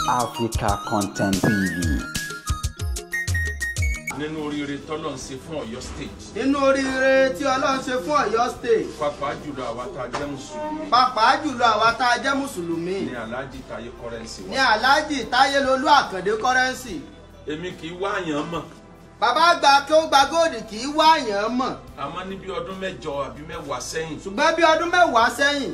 Africa Content TV. Nínú oríire tọ́lọ́run ṣe fún Ọ̀yọ́ State. Nínú oríire tí Ọlọ́run ṣe fún Ọ̀yọ́ State. Pàápàá jùlọ àwa tá a jẹ́ mùsùlùmí. Pàápàá jùlọ àwa tá a jẹ́ mùsùlùmí. Ní Alhaji Taye Currency wa. Ní Alhaji Taye Lolú Àkàndé Currency. Èmi kì í wá àyàn mọ̀. Bàbá àgbà kí ó gba góòdì kì í wá àyàn mọ̀. Àmọ́ ní bí ọdún 8 àbí 10 sẹ́yìn. Ṣùgbọ́n bí ọdún 10 sẹ́yìn.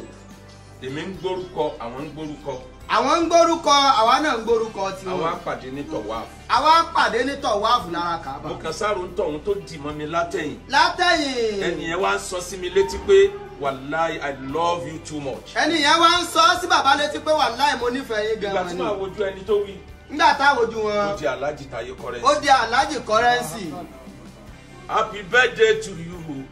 Èmi ń gbórúkọ, àwọn ń gbórúkọ. Àwọn ń gbórúkọ, àwa náà ń gbórúkọ tiwọn. Àwa pàdé ní tọ̀wáàfù. Àwa pàdé ní tọ̀wáàfù lára Kàábà. Mo kàn sáré ń tọ̀hún tó dì mọ́ mi látẹ̀yìn. Látẹ̀yìn. Ẹnì yẹn wá ń sọ sí mi létí pé wàláì I love you too much. Ẹnì yẹn wá ń sọ sí bàbá létí pé wàláì mo nífẹ̀ẹ́ yín gan-an ni. Ìgbà tí màá wojú ẹni tó wí. Nígbà tá a wojú wọn. Ó di Alhaji Taye Currency. Ó di Alhaji Currency. Happy birthday to you,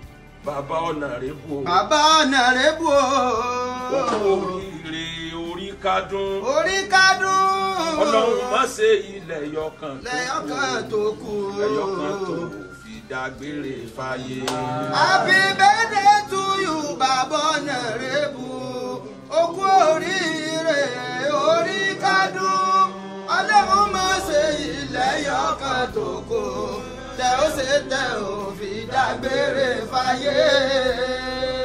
Bàbá Ọ̀nàrẹ́bù. Bàbá Ọ̀nàrẹ́bù o. Oríire orí kádùn. Orí kádùn. Ọlọ́run má ṣe ilẹ̀ yọkan tó kù. Lẹ́yọ̀kan tó kù. Ẹyọkan tó fi dágbére fáyé. Happy birthday to you, Bàbá Ọ̀nàrẹ́bù. O kú oríire orí kádùn. Ọlọ́run má ṣe ilẹ̀ yọkan tó kù. Tẹ ó ṣe tẹ ò fi dágbére fáyé.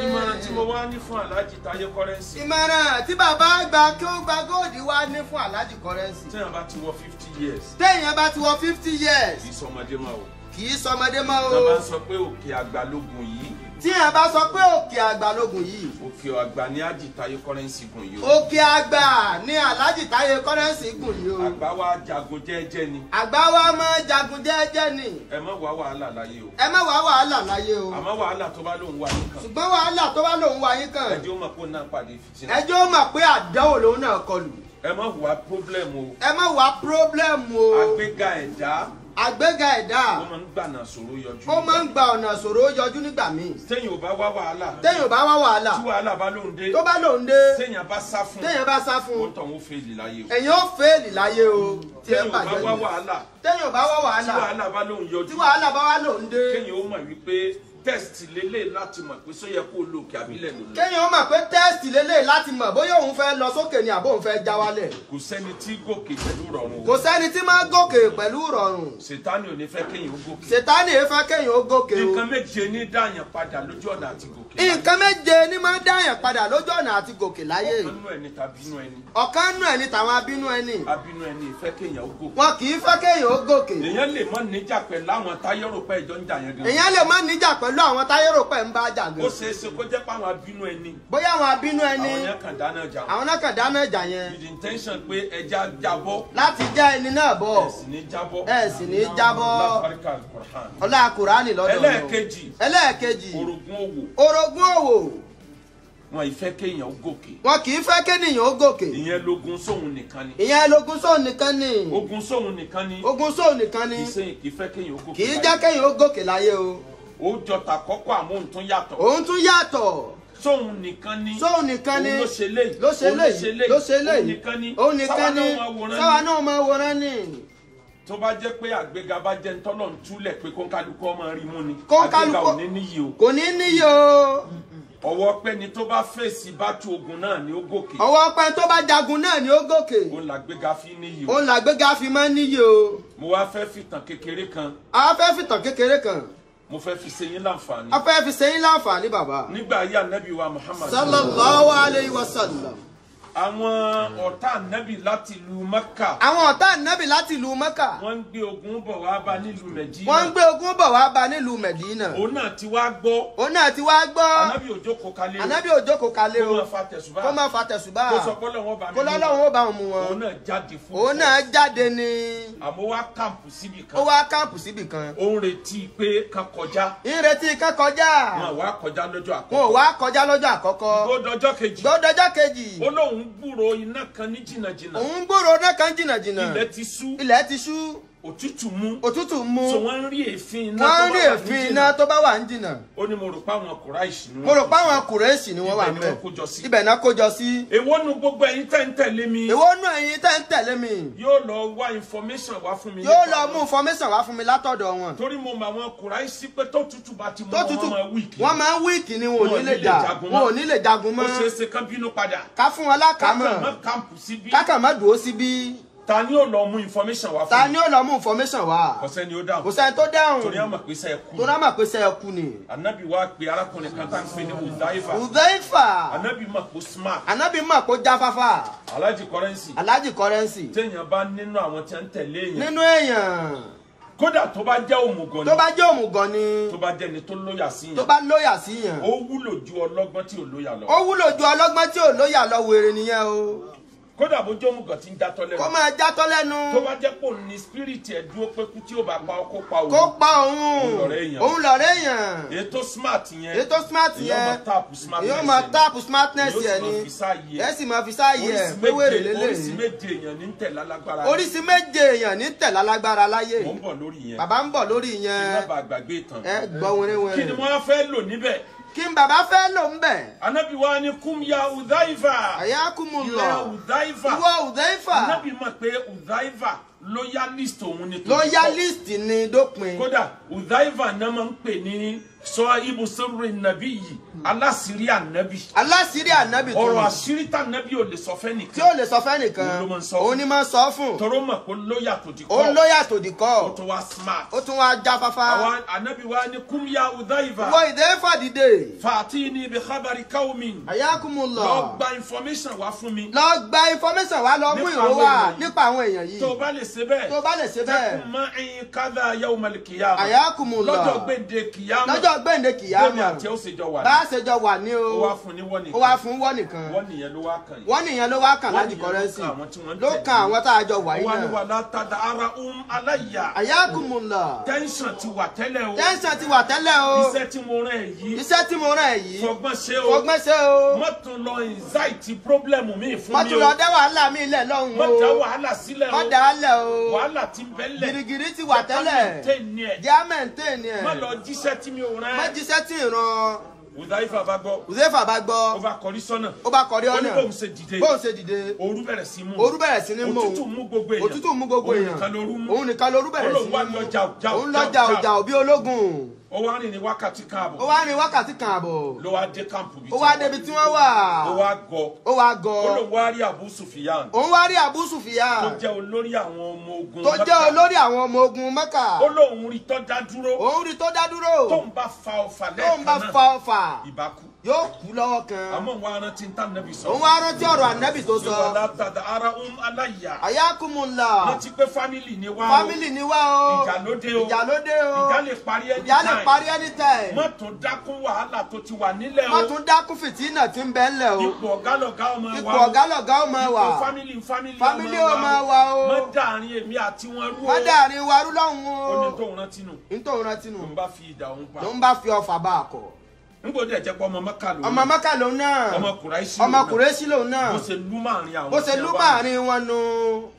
Ìmọ̀ràn tí mo wá ní fún Alhaji Taye Currency. Ìmọ̀ràn tí bàbá àgbà kí ó gba góòdì wá ní fún Alhaji Currency. Téèyàn bá ti wọ 50 years. Téèyàn bá ti wọ 50 years. Kì í sọmọdé mọ́ o. Kì í sọmọdé mọ́ o. Tí a bá sọ pé òkè àgbà lógun yìí. Tí a bá sọ pé òkè àgbà lógun yìí. Òkè àgbà ní Alhaji Taye Currency gùn yìí o. Òkè àgbà ní Alhaji Taye Currency gùn yìí o. Àgbà wa jagun jẹ́jẹ́ ni. Àgbà wa máa jagun jẹ́jẹ́ ni. Ẹ má wá wàhálà láyé o. Ẹ má wá wàhálà láyé o. Àmọ́ wàhálà tó bá lóun wá yín kàn. Ṣùgbọ́n wàhálà tó bá lóun wá yín kàn. Ẹ jẹ́ ó mọ̀ pé òun náà pàdé fìtínà. Ẹ jẹ́ ó mọ̀ pé àdánwò lòun náà kọlù. Ẹ má wá problem o. Ẹ má wá problem o. Àgbéga ẹ̀dá. Àgbéga ẹ̀dá. Ó máa ń gba ọ̀nà ṣòro yọjú. Ó máa ń gba ọ̀nà ṣòro yọjú nígbà míì. Téèyàn ò bá wá wàhálà. Téèyàn ò bá wá wàhálà. Tí wàhálà bá lóun dé. Tó bá lóun dé. Téèyàn bá sá fún. Téèyàn bá sá fún. Ó tàn ó fèèlì láyé o. Èyàn ó fèèlì láyé o. Téèyàn ò bá wá wàhálà. Téèyàn ò bá wá wàhálà. Tí wàhálà bá lóun yọjú. Tí wàhálà bá wá lóun dé. Kéèyàn ó mọ̀ wípé tẹ́sítì lélẹ̀ láti mọ̀ pé sóyẹ kó lo òkè àbílẹ̀ lò lọ. Kéèyàn ó mọ̀ pé tẹ́sítì lélẹ̀ láti mọ̀ bóyá òun fẹ́ lọ sókè ni àbó òun fẹ́ já wálẹ̀. Kò sẹ́ni tí gòkè pẹ̀lú rọrùn o. Kò sẹ́ni tí máa gòkè pẹ̀lú rọrùn. Sètánì ò ní fẹ́ kéèyàn ó gòkè. Sètánì ò fẹ́ kéèyàn ó gòkè o. Nǹkan méje ní dáyàn padà lójú ọ̀nà àti gòkè. Nǹkan méje ní máa dáyàn padà lójú ọ̀nà àti gòkè láyé. Ọ̀kan nú ẹni tàbínú ẹni. Ọ̀kan nú ẹni tàwọn abínú ẹni. Abínú ẹni ìfẹ́ kéèyàn ó gòkè. Wọn kì í fẹ́ kéèyàn ó gòkè. Èèyàn lè má níjà pẹ̀lú àwọn táyọ̀rò pẹ́ ìjọ ń jà yẹn gan. Èèyàn lè má níjà pẹ̀lú àwọn táyọ̀rò pẹ̀ ń bá jà gan. Ó ṣeé ṣe kó jẹ́ pé àwọn abínú ẹni. Bóyá àwọn abínú ẹni. Àwọn yẹn kàn dáná jà. Àwọn náà kàn dáná jà yẹn. With intention pé ẹja jábọ́. Láti já ẹni náà bọ̀. Ẹ sì ní jábọ́. Ẹ sì ní jábọ́. Láfáríkà Al-Qur'an. Ọlá Kùránì lọ́dọ̀. Ẹlẹ́ẹ̀kejì. Ẹlẹ́ẹ̀kejì. Orogún òwò. Orogún òwò. Wọn ì fẹ́ kéèyàn ó gòkè. Wọn kì í fẹ́ kéèyàn ó gòkè. Ìyẹn lógun sóhun nìkan ni. Ìyẹn lógun sóhun nìkan ni. Ogun sóhun nìkan ni. Ogun sóhun nìkan ni. Kì í fẹ́ kéèyàn ó gòkè. Kì í jẹ́ kéèyàn ó gòkè láyé o. Ó jọ tàkọ́kọ́ àmọ́ òun tún yàtọ̀. Òun tún yàtọ̀. Sóhun nìkan ni. Sóhun nìkan ni. Òun ló ṣe léyìí. Ló ṣe léyìí. Ló ṣe léyìí. Òun nìkan ni. Òun nìkan ni. Sáwa náà máa wòran ni. Tó bá jẹ́ pé àgbéga bá jẹ́ ntọ́lọ̀ ń túlẹ̀ pé kónkálukú ọmọ rí mú ni. Kónkálukú àgbéga ò ní níyì o. Kò ní níyì o. Ọwọ́ pẹ́ ni tó bá fèsì bátú ogun náà ni ó gòkè. Ọwọ́ pẹ́ tó bá jagun náà ni ó gòkè. Òun làgbéga fi níyì o. Òun làgbéga fi máa ń níyì o. Mo wá fẹ́ fìtàn kékeré kan. A fẹ́ fìtàn kékeré kan. Mo fẹ́ fi ṣe yín láǹfààní. A fẹ́ fi ṣe yín láǹfààní bàbá. Nígbà ayé ànábì wa Muhammad. Sallallahu alayhi wa sallam. Àwọn ọ̀tá ànábì láti ìlú Mẹ́kà. Àwọn ọ̀tá ànábì láti ìlú Mẹ́kà. Wọ́n ń gbé ogun bọ̀ wá bá nílùú Mẹ̀dínà. Wọ́n ń gbé ogun bọ̀ wá bá nílùú Mẹ̀dínà. Òun náà ti wá gbọ́. Òun náà ti wá gbọ́. Ànábì ò jókòó kalẹ̀ o. Ànábì ò jókòó kalẹ̀ o. Kó máa fa tẹ̀sùbá. Kó máa fa tẹ̀sùbá. Kó sọ pé Ọlọ́run ó bá mi. Kó lọ́lọ́run ó bá òun mú wọn. Òun náà jáde fún. Òun náà jáde ni. Àmọ́ wá kàǹpù síbì kan. Ó wá kàǹpù síbì kan. Ó ń retí pé ká kọjá. Ń retí ká kọjá. Wọn wá kọjá lọ́jọ́ àkọ́kọ́. Wọn wá kọjá lọ́jọ́ àkọ́kọ́. Gbódọjọ́ kejì. Gbódọjọ́ kejì. Ó lóun gbúròó iná kan ní jìnnàjìnnà. Òun gbúròó iná kan jìnnàjìnnà. Ilẹ̀ ti ṣú. Ilẹ̀ ti ṣú. Òtútù mú. Òtútù mú. So wọ́n ń rí èéfín iná tó bá wà ní jìnnà. Wọ́n ń rí èéfín iná tó bá wà ní jìnnà. Ó ní mo rò pé àwọn Kùráìṣì ni wọ́n. Mo rò pé àwọn Kùráìṣì ni wọ́n wà ńbẹ̀. Ibẹ̀ ni wọ́n kó jọ sí. Ibẹ̀ náà kó jọ sí. Èwo nu gbogbo ẹ̀yin tẹ́ ń tẹ̀lé mi. Èwo nu ẹ̀yin tẹ́ ń tẹ̀lé mi. Yóò lọ wá information wá fún mi. Yóò lọ mú information wá fún mi látọ̀dọ̀ wọn. Torí mo mọ àwọn Kùráìṣì pé tó tútù bá ti mú wọn máa wíìkì. Wọ́n máa wíìkì ni wọn ò ní lè jà. Wọn ò ní lè jagun mọ́. Ó ṣeé ṣe kán bínú padà. Ká fún wọn lákàmọ́. Kákàn má kàmpù síbí. Kákàn má dúró síbí. Ta ni ó lọ mú information wá fún mi? Ta ni ó lọ mú information wá? Kò sẹ́ni ó dáhùn. Kò sẹ́ni tó dáhùn. Torí àmọ̀ pé sẹ́ kú. Torí àmọ̀ pé sẹ́ kú ni. Ànábì wá pe arákùnrin kan tá ń pè ní Uzaifa. Uzaifa. Ànábì mọ̀ kó smart. Ànábì mọ̀ kó jáfáfá. Alhaji Currency. Alhaji Currency. Téèyàn bá nínú àwọn tí ń tẹ̀lé èèyàn. Nínú èèyàn. Kódà tó bá jẹ́ òmùgọ̀ ni. Tó bá jẹ́ òmùgọ̀ ni. Tó bá jẹ́ ni tó lóyà sí yàn. Tó bá lóyà sí yàn. Ó wúlò ju ọlọ́gbọ́n tí ò lóyà lọ. Ó wúlò ju ọlọ́gbọ́n tí ò lóyà lọ, wèrè nìyẹn o. Kódà bó jẹ́ òmùgọ̀ tí ń jatọ́ lẹ́nu. Kó máa jatọ́ lẹ́nu. Tó bá jẹ́ pò ní spirit ẹ̀ dúró pé kú tí ó bá pa ọ́ kó pa òun. Kó pa òun. Òun lọ̀rẹ́ èèyàn. Ètò smart yẹn. Ètò smart yẹn. Èyàn máa táàpù smartness yẹn. Èyàn máa táàpù smartness yẹn ni. Ẹ sì máa fi sáàyè ẹ̀ pé wèrè lélẹ̀. Oríṣi méje èèyàn ní tẹ̀lé alágbára. Oríṣi méje èèyàn ní tẹ̀lé alágbára láyé. Mò ń bọ̀ lórí yẹn. Bàbá ń bọ̀ lórí yẹn. Kí má bàa gbàgbé ìtàn. Ẹ gbọ́ wẹ́rẹ́wẹ́rẹ́. Kí ni wọ́n fẹ́ lò níbẹ̀? Kí n bàbá fẹ́ lò ń bẹ̀. Ànábì wa ni kum ya Uzaifa. Ayakumullah. Uzaifa. Ìwọ Uzaifa. Ànábì mọ̀ pé Uzaifa loyalist òun ni. Loyalist ni dópin. Kódà Uzaifa náà máa ń pè ní sọ ibùsùnrin nàbí yìí, aláṣírí ànábì. Aláṣírí ànábì tó. Ọ̀rọ̀ àṣírí tànábì ò lè sọ fẹ́ nìkan. Tí ò lè sọ fẹ́ nìkan. Òun ni máa ń sọ fún. Tọrọ mọ̀ pé lóyà tó di kọ́. Ó lóyà tó di kọ́. Ó tún wá smart. Ó tún wá jáfáfá. Àwọn ànábì wa ni kum ya Uzaifa. Wọ Uzaifa dìde. Fàtí ni bi khabari qaumin. Ayakumullah. Lọ gba information wá fún mi. Lọ gba information wá, lọ mú ìró wá nípa àwọn èèyàn yìí. Tó bá lè ṣe bẹ́ẹ̀. Tó bá lè ṣe bẹ́ẹ̀. Takun ma'i kadha yawmal qiyamah. Ayakumullah. Lọ́jọ́ gbèǹde kìyàmà. Lọ́jọ́ gbèǹde kìyàmà. Bẹ́ẹ̀ni àti ó ṣe jọ wà ní. Bá a ṣe jọ wà ní o. Ó wá fún ní wọ́n nìkan. Ó wá fún wọ́n nìkan. Wọ́n nìyẹn ló wá kàn yìí. Wọ́n nìyẹn ló wá kàn Alhaji Currency. Ló kan àwọn tá a jọ wà yìí náà. Wọ́n ní wala tadara alayya. Ayakumullah. Tension ti wà tẹ́lẹ̀ o. Tension ti wà tẹ́lẹ̀ o. Iṣẹ́ tí mo rán ẹ yìí. Iṣẹ́ tí mo rán ẹ yìí. Fọgbọ́n ṣe o. Fọgbọ́n ṣe o. Má tún lọ anxiety problem mi fún mi o. Má tún lọ dá wàhálà mi lẹ̀ lọ́hùn o. Má dá wàhálà sílẹ̀ o. Má dá lẹ̀ o. Wàhálà ti ń bẹ lẹ̀. Girigiri ti wà tẹ́lẹ̀. Jẹ́ maintain ẹ̀. Má lọ jíṣẹ́ tí mi ò rán. Má jíṣẹ́ tí ì rán. Uzaifa bá gbọ́. Uzaifa bá gbọ́. Ó bá kọrí sọ́nà. Ó bá kọrí ọ̀nà. Ó ní bóun ṣe dìde. Bóun ṣe dìde. Òru bẹ̀rẹ̀ sí mú. Òru bẹ̀rẹ̀ sí ní mú. Òtútù mú gbogbo èèyàn. Òtútù mú gbogbo èèyàn. Òun nìkan lóru mú. Òun nìkan lóru bẹ̀rẹ̀ sí mú. Òun lọ jà jà. Òun lọ jà jà bí ológun. Ó wá rìn ní wákàtí kan àbọ̀. Ó wá rìn wákàtí kan àbọ̀. Ló wá dé kámpù bí. Ó wá débi tí wọ́n wà. Ó wá gọ. Ó wá gọ. Ó lóun wá rí Abu Sufyan. Òun wá rí Abu Sufyan. Tó jẹ́ olórí àwọn ọmọ ogun Mẹ́kà. Tó jẹ́ olórí àwọn ọmọ ogun Mẹ́kà. Ó lóun rí tó dá dúró. Òun rí tó dá dúró. Tóun bá fa ọfà lẹ́ẹ̀kan náà. Tóun bá fa ọfà. Ìbá kú. Yóò kú lọ́wọ́ kan. Àmọ́ òun wá rántí tá ànábì sọ. Òun wá rántí ọ̀rọ̀ ànábì tó sọ. Wala tadara alayya. Ayakumullah. Rántí pé fámìlì ni wá o. Fámìlì ni wá o. Ìjà ló dé o. Ìjà ló dé o. Ìjà lè parí anytime. Ìjà lè parí anytime. Má tún dákún wàhálà tó ti wà nílẹ̀ o. Má tún dákún fìtínà tí ń bẹ ńlẹ̀ o. Ipò ọ̀gá lọ̀gá ọmọ wa o. Ipò ọ̀gá lọ̀gá ọmọ wa. Ipò fámìlì fámìlì Fámìlì ọmọ wa o. Má dàrin èmi àti wọn rú o. Má dàrin wa rú lọ́hùn o. Ó ní tóun rántí nù. Ní tóun rántí nù. Ló ń bá fi ìdà òun pa. Ló ń bá fi ọfà bá a kọ. Ngbọdọ jẹ́ pé ọmọ Mẹ́kà lòun. Ọmọ Mẹ́kà lòun náà. Ọmọ Kùráíṣì. Ọmọ Kùráíṣì lòun náà. Bó ṣe lú máàrin àwọn. Bó ṣe lú máàrin wọn nu.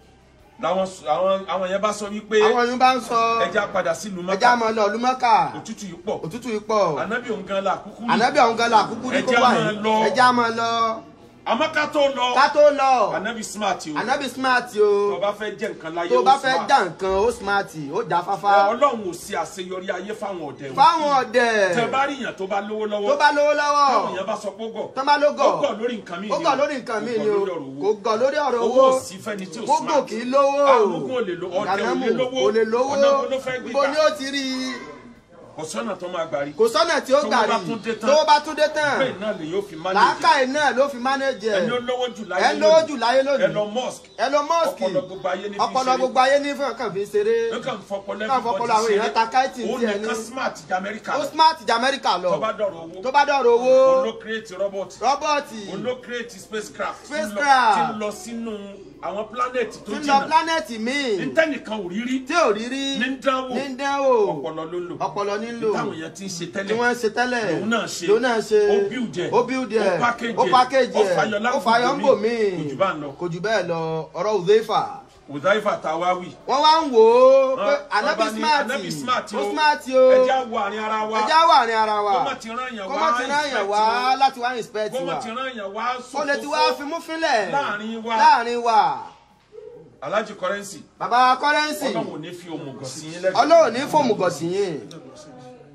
Làwọn àwọn yẹn bá sọ wípé. Àwọn yẹn bá ń sọ. Ẹja padà sílùú Mẹ́kà. Ẹja máa lọ ìlú Mẹ́kà. Òtútù yìí pọ̀. Òtútù yìí pọ̀. Ànábì òun gan la kúkú rí. Ànábì òun gan la kúkú rí kó wà yìí. Ẹja máa lọ. Àmọ́ ká tó lọ. Ká tó lọ. Ànábì smart o. Ànábì smart o. Tó bá fẹ́ jẹ́ nǹkan láyé ó smart. Tó bá fẹ́ dá nǹkan ó smart, ó já fáfá. Ọlọ́run ò ṣe àṣeyọrí ayé fáwọn ọ̀dẹ̀ o. Fáwọn ọ̀dẹ̀. Tẹ bá rí èèyàn tó bá lówó lọ́wọ́. Tó bá lówó lọ́wọ́. Táwọn èèyàn bá sọ pé ó gọ̀. Tó bá ló gọ̀. Ó gọ̀ lórí nǹkan míì ni o. Ó gọ̀ lórí nǹkan míì ni o. Kò gọ̀ lórí ọ̀rọ̀ owó. Owó ò sí fẹ́ni tí ò smart. Gbogbo kì í lówó. Àmúgùn ò lè lo ọ̀dẹ̀ ò lè lówó. Ò lè lówó. Ọ̀nà wo ló fẹ́ gbé gbà? Ibo ni ó ti rí i? Kò sọ́nà tó máa gbà rí. Kò sọ́nà tí ó gbà rí. Tó bá tún dé tán. Bẹ́ẹ̀ náà lè yóò fi manage. Làákàyè náà ló fi manage ẹ̀. Ẹni ó lówó jù láyé lónìí. Ẹni lówó jù láyé lónìí. Elon Musk. Elon Musk. Ọpọlọ gbogbo ayé ní fi ṣeré. Ọpọlọ gbogbo ayé ní fún ọkàn fi ṣeré. Ó kàn fọpọlọ Kàn fọpọlọ àwọn èèyàn ta káìtì Ó tiẹ̀ ní. nìkan smart ju Amẹ́ríkà Ó lọ. smart ju Amẹ́ríkà lọ. Tó bá dọ̀rọ̀ owó. Tó bá dọ̀rọ̀ owó. Òun ló create robot. Rọ́bọ̀tì. Òun ló create spacecraft. Spacecraft. Tí ń lọ sínú àwọn planet tó Tí ń lọ jìnnà. planet míì. Ntẹ́nìkan ò rí rí. Tí ò rí rí. Ní ń dánwò. Ní ń dánwò. Ọpọlọ ló lò. Ọpọlọ ní ń lò. Táwọn èèyàn ti ń ṣe tẹ́lẹ̀. Tí wọ́n ń ṣe tẹ́lẹ̀. Lòun náà ṣe. Lòun náà ṣe. Ó build ẹ̀. Ó build ẹ̀. Ó package ẹ̀. Ó package ẹ̀. Ó fàyọ Ó fàyọ ń bò míì. Kò jù bá ń lọ. Kò jù bẹ́ẹ̀ lọ. Ọ̀rọ̀ Uzaifa. Uzaifa tá a wá wí. Wọ́n wá ń wò ó pé Ànábì smart. Ànábì smart o. Ó smart o. Ẹja wo àárín ara wa. Ẹja wo àárín ara wa. Kó má ti rán yàn wá. Kó má ti rán yàn wá láti wá inspect wa. Kó má ti rán yàn wá sòfófó. Ó lè ti wá fimú fínlẹ̀. Láàrin wa. Láàrin wa. Alhaji Currency. Bàbá Currency. Ọlọ́run ò ní fi òmùgọ̀ sí yín lẹ́gbẹ̀ẹ́. Ọlọ́run ò ní fòmùgọ̀ sí yín.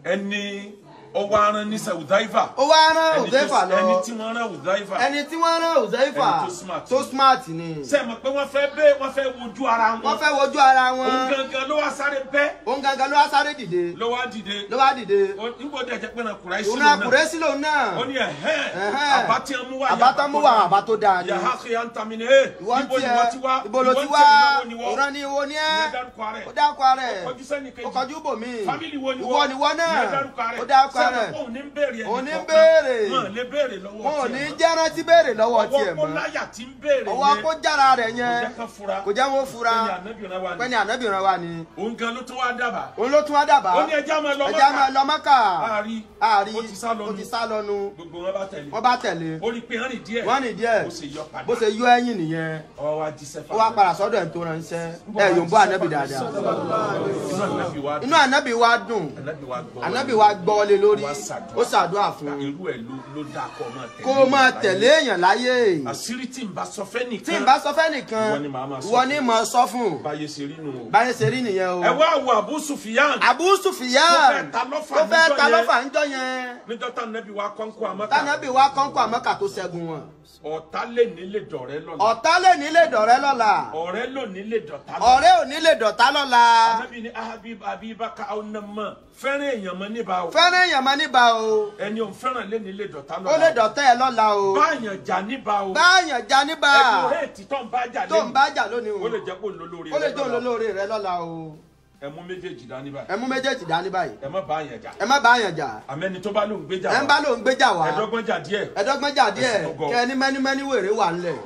Ẹni Ó wá rán ní Hudhaifa. Ó wá rán Hudhaifa lọ. Ẹni tí wọ́n rán Hudhaifa. Ẹni tí wọ́n rán Hudhaifa. Tó smart ni. Ṣé mọ̀ pé wọ́n fẹ́ bẹ́ wọ́n fẹ́ wojú ara wọn. Wọ́n fẹ́ wojú ara wọn. Òun gangan ló wá sáré bẹ́. Òun gangan ló wá sáré dìde. Ló wá dìde. Ló wá dìde. Nígbà tó jẹ́ pé náà Kùráíṣì lòun náà. Òun náà Kùráíṣì lòun náà. Ó ní ẹ̀hẹ́n. Àbá tí wọ́n mú wá. Àbá tó mú wá àbá tó dáa ni. Yàhá kí á ń ta mi ní ẹ̀. Ìwọ ń tiẹ̀ ibo ló ti wá. Ìran ni wo ni ẹ́. Ó dárúkọ ara ẹ̀. Ó kọjú sẹ́ni kejì. Ó kọjú bòmí. Fámìlì wo ni wọ́. Ìwọ ni wọ́ náà. Ó dárúkọ ara ẹ̀. Òun ní béèrè Òun ní béèrè. Wọn lè béèrè lọ́wọ́ tiẹ̀. Wọn ò ní jẹ́ rántí béèrè lọ́wọ́ tiẹ̀ mọ́. Ọwọ́ kó láyà tí ń béèrè yẹn. Ọwọ́ kó jára rẹ̀ yẹn. Kò jẹ́ wọ́n fura. Pẹ́ni ànábì rán wa ni. Òun gan ló tún wá dábàá. Òun ló tún wá dábàá. Ó ní ẹja máa lọ Mọ́kà. Ẹja máa lọ Mọ́kà. Àárí. Àárí. Ó ti sá lọ nu. Ó ti sá lọ nu. Gbogbo wọn bá tẹ̀lé. Wọ́n bá tẹ̀lé. Ó rí pé wọ́n rìn díẹ̀. Wọ́n rìn díẹ̀. Bó ṣe yọ padà. Bó ṣe yọ ẹ̀yìn nìyẹn. Ó wá jíṣẹ́ fún. Ó wá padà sọ́dọ̀ ẹ̀ tó ránṣẹ́. Ẹ yòǹbó ànábì dáadáa. Inú ànábì wa dùn. Ànábì wa gbọ́ lé lórí. Ó ṣàdúrà fún un. Irú ẹ̀ ló dáa kó máa tẹ̀lé. Kó máa tẹ̀lé èèyàn láyé. Àṣírí tí n bá sọ fẹ́ nìkan. Tí n bá sọ fẹ́ nìkan. Ìwọ ni màá sọ fún. Ìwọ ni màá sọ fún. Báyé ṣe rí nù o. Báyé ṣe rí nìyẹn o. Ẹ wá wo Abu Sufyan. Abu Sufyan. Tó fẹ́ ta lọ́fà ńjọ́ yẹn. Níjọ́ tànàbí wa kọ́ńkọ́ àmọ́kà. Tànàbí wa kọ́ńkọ́ àmọ́kà tó ṣẹ́gun wọn. Ọ̀tá lè ní lè dọ̀rẹ́ lọ́la. Ọ̀tá lè ní lè dọ̀rẹ́ lọ́la. Ọ̀rẹ́ lò ní lè dọ̀tá lọ́la. Ọ̀rẹ́ ò ní lè dọ̀tá lọ́la. Ànábì ní Ahabib Abibaka ọ̀nàmọ̀ fẹ́ràn èèyàn mọ́ níbà o. Fẹ́ràn èèyàn mọ́ níbà o. Ẹni òun fẹ́ràn lè ní lè dọ̀tá lọ́la. Ó lè dọ̀tá ẹ lọ́la o. Báyàn jà níbà o. Báyàn jà níbà. Ẹ̀kọ́ rẹ̀ tó ń bá jà lónìí. Tó ń bá jà lónìí o. Ó lè jẹ́ kó lólórí rẹ lọ́la. Ó lè jẹ́ olólórí rẹ lọ́la o. Ẹ mú méjèèjì dání báyìí. Ẹ mú méjèèjì dání báyìí. Ẹ má bá àyàn jà. Ẹ má bá àyàn jà. Àmẹ́ni tó bá lóun gbéjà wá. Ẹ ń bá lóun gbéjà wá. Ẹ̀dọ́gbọ́n jà díẹ̀. Ẹ̀dọ́gbọ́n jà díẹ̀. Kẹ ní mẹ́nímẹ́ní wèrè wà ńlẹ̀.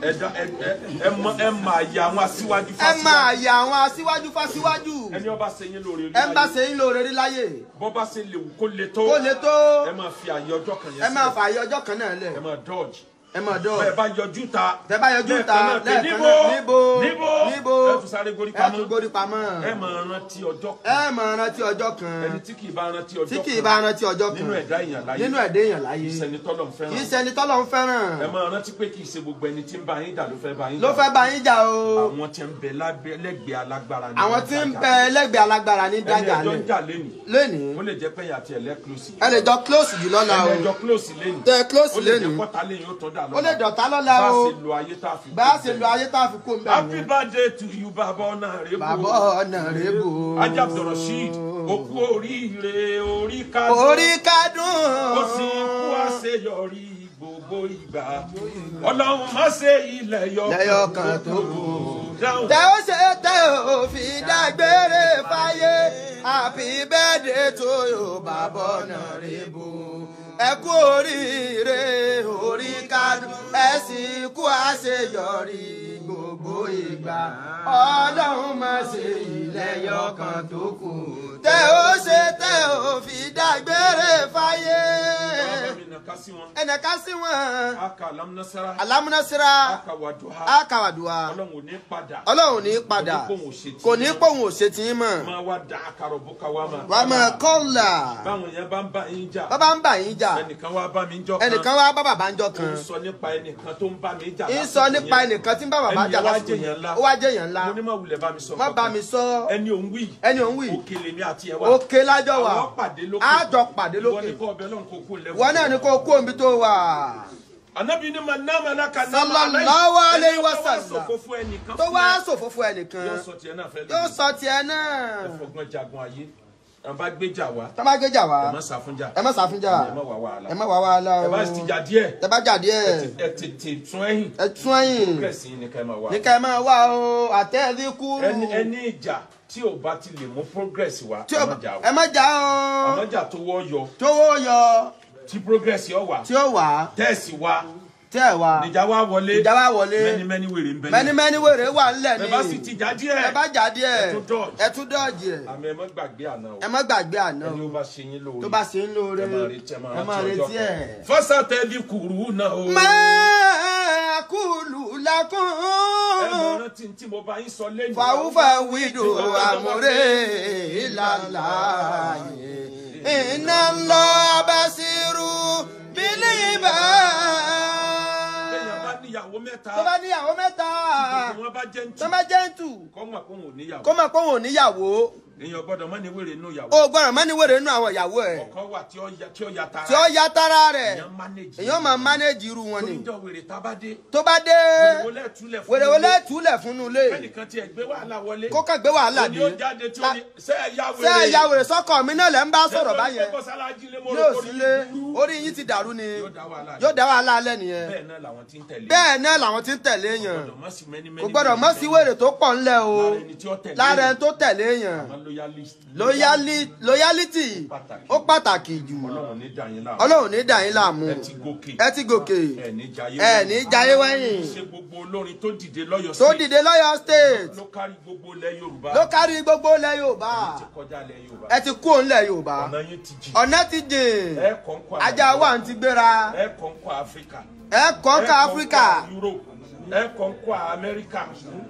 Ẹ máa ya àwọn aṣíwájú fáṣíwájú. Ẹ máa ya àwọn aṣíwájú fáṣíwájú. Ẹni ọba ṣe yín lóore rí láyé. Ẹ ń bá ṣe yín lóore rí láyé. Bọ́ bá ṣe lè wù kó le tó. Kó le tó. Ẹ máa fi àyè ọjọ́ kan yẹn sílẹ̀. Ẹ máa fi àyè ọjọ́ kan náà lẹ̀. Ẹ máa dodge. Ẹ máa dọ̀. Bẹ́ẹ̀ bá yọjú ta. Tẹ́ bá yọjú ta lẹ́ẹ̀kan náà níbo níbo ẹ tún sáré gorí pamọ́. Ẹ tún gorí pamọ́. Ẹ máa rántí ọjọ́ kan. Ẹ máa rántí ọjọ́ kan. Ẹni tí kì í bá rántí ọjọ́ kan. Tí kì í bá rántí ọjọ́ kan. Nínú ẹ̀dá èèyàn láyé. Nínú ẹ̀dá èèyàn láyé. Kì í ṣẹni tọ́lọ̀ ń fẹ́ràn. Kì í ṣẹni tọ́lọ̀ ń fẹ́ràn. Ẹ máa rántí pé kì í ṣe gbogbo ẹni tí ń bá yín jà ló fẹ́ bá yín jà. Ló fẹ́ bá yín jà o. Àwọn tí ń bẹ lẹ́gbẹ̀ẹ́ alágbára ní. Àwọn tí ń bẹ lẹ́gbẹ̀ẹ́ alágbára ní dájà lẹ̀. Ẹni ẹjọ́ ń jà lénìí. Lénìí. Ó lè jẹ́ pé yàtì ẹ̀lẹ́ close. Ẹ lè jọ close jù lọ́la o. Ẹni ẹjọ́ close lénìí. Tẹ close Ó lè jẹ́ lénìí. kọ́ta léyìn ó tọ́ dà lọ́la. Ó lè dọ̀tá lọ́la o. Bá a ṣe lo ayé tá a fi kó. Bá a ṣe lo ayé tá a fi kó ń bẹ̀ Happy birthday to you, Bàbá Ọ̀nàrẹ́bù. Bàbá Ọ̀nàrẹ́bù. Ajá Abdulrasheed, òkú oríire orí kádùn. Orí kádùn. Ó sì kú àṣeyọrí gbogbo ìgbà. Ọlọ́run má ṣe ilẹ̀ yọkan tó kù. Tẹ ó ṣe tẹ ò fi dágbére fáyé. Happy birthday to you, Bàbá Ọ̀nàrẹ́bù. Ẹ kú oríire orí kádùn ẹ sì kú àṣeyọrí gbogbo ìgbà. Ọlọ́run má ṣe ilẹ̀ yọkan tó kù. Tẹ ó ṣe tẹ ò fi dágbére fáyé. Ẹnìkan sí wọn. Aka alámúnásírà. Alámúnásírà. Aka wàdùhà. Aka wàdùhà. Ọlọ́run ò ní padà. Ọlọ́run ò ní padà. Kò ní pòun ò ṣe tí mọ̀. Máa wá da àkàrọ̀ bùkà wa mà. Wà á máa kọ́là. Báwọn yẹn bá ń bá yín jà. Bá bá ń bá yín jà. Ẹnìkan wá bá mi jọ kan. Ẹnìkan wá bá bàbá ń jọ kan. Ó ń sọ nípa ẹnìkan tó ń bá mi jà. Ń sọ nípa ẹnìkan tí ń bá bàbá jà lásìkò yẹn. Ó wá jẹ́ èèyàn ńlá. Mo ní má wulẹ̀ bá mi sọ. Má bá mi sọ. Ẹni òun wí. Ẹni òun wí. Òkèlè mi àti ẹ wá. Òkè lájọ wà. Àwọn pàdé lókè. Àjọ pàdé lókè. Ìwọ ni kó ọbẹ̀ lọ́n kó kó lẹ́wọ̀. Ìwọ náà ni kó kó omi tó wà. Ànábì ní ma náà ma náà ka náà ma Sallallahu alayhi wa sallam. Tó Tó wá ṣòfò fún ẹnìkan. Yóò sọ tiẹ̀ náà fẹ́ lómi. Yóò sọ tiẹ̀ náà. Ẹ fọgbọ́n jagun ayé. Ẹ bá gbéjà wá. Tá bá gbéjà wá. Ẹ má sá fún jà. Ẹ má sá fún jà. Ẹ má wá wàhálà. Ẹ má wá wàhálà o. Ẹ bá ti jà díẹ̀. Ẹ bá jà díẹ̀. Ẹ tètè tún ẹ̀yìn. Ẹ tún ẹ̀yìn. Progress yìí ni ká ẹ máa wá. Ní ká ẹ máa wá o. Àtẹ̀rí kúrú. Ẹni ìjà tí ò bá ti lè mú progress wá. Ẹ má jà o. Ẹ má jà o. Àmọ́ jà tó wọ́ yọ. Tó wọ́ yọ. Tí progress yọ wá. Tí ó wá. Tẹ́ẹ̀sì wá. Tẹ́ wá. Níjà wá wọlé. Níjà wá wọlé. Mẹ́nímẹ́ní wèrè ń bẹ. Mẹ́nímẹ́ní wèrè wà ńlẹ̀ ni. Ẹ bá sì ti jà díẹ̀. Ẹ bá jà díẹ̀. Ẹ tún dọ́ọ̀jì. Ẹ tún dọ́ọ̀jì ẹ̀. Àmì ẹ má gbàgbé àná o. Ẹ má gbàgbé àná o. Ẹni ó bá ṣe yín lóore. Tó bá ṣe yín lóore. Ẹ máa retí ẹ máa retí ẹ̀. Fọ́sà tẹ́lí kùrú náà o. Máa kúlù lákùn. Ẹ mọ̀ rántí tí mo bá yín sọ lẹ́nu. Fàwùfà wídò àmúrè ìlàlá yìí. Iná lọ bá sírú bílí bá. Níyàwó mẹ́ta. Tó bá níyàwó mẹ́ta. Tí gbogbo wọn bá bá jẹ́ǹtù kó mọ̀ pé òun ò níyàwó. Kó mọ̀ pé òun ò níyàwó. Èèyàn gbọ́dọ̀ mọ́ ní wèrè nínú ìyàwó. O gbọ́dọ̀ mọ́ ní wèrè nínú àwọn ìyàwó ẹ̀. Ọkọ wà tí ó ya tara. Tí ó ya tara rẹ̀. Èèyàn máa manage irú wọn ni. Tó ń jọ wèrè tá bá dé. Tó bá dé. Wèrè wọlé túlẹ̀ fún un lé. Kẹ́nìkan tiẹ̀ gbé wàhálà wọlé. Kó kàn gbé wàhálà dé. Òní ó jáde tí ó ní ṣé ẹ ya wèrè. Ṣé ẹ ya wèrè sọ́kọ mi náà lẹ́ ń bá sọ̀rọ̀ báyẹn. Yóò sílé orí yín ti dàrú ni. Yóò dá wàhálà alẹ́ nìyẹn. Bẹ́ẹ̀ náà làwọn tí ń tẹ̀lé. Bẹ́ẹ̀ náà làwọn tí ń tẹ̀lé yẹn. Kò gbọ́dọ̀ mọ́ sí wèrè tó pọ̀ ńlẹ̀ o. Lára ẹni tó tẹ̀lé yẹn. Loyalty ó pàtàkì jù. Ọlọ́run ní dà yín láàmú. Ọlọ́run ní dà yín láàmú. Ẹ ti gòkè. Ẹ ní jayé wẹ́yìn. Ṣé gbogbo olórin tó dìde lọ́yọ̀ Tó dìde lọ́yọ̀ state. Ló kárí gbogbo ilẹ̀ Yorùbá. Ló kárí gbogbo ilẹ̀ Yorùbá. Ẹ ti kọjá ilẹ̀ Yorùbá. Ẹ ti kú òun ilẹ̀ Yorùbá. Ọ̀nà yín ti jìn. Ọ̀nà ti jìn. Ẹ kọ̀ǹkọ̀ Ajá wa ń ti gbéra. Ẹ kọ̀ǹkọ̀ Áfíríkà. Ẹ kọ̀ǹkọ̀ Áfíríkà. Europe. Ẹ kọ̀ǹkọ̀ Amẹ́ríkà.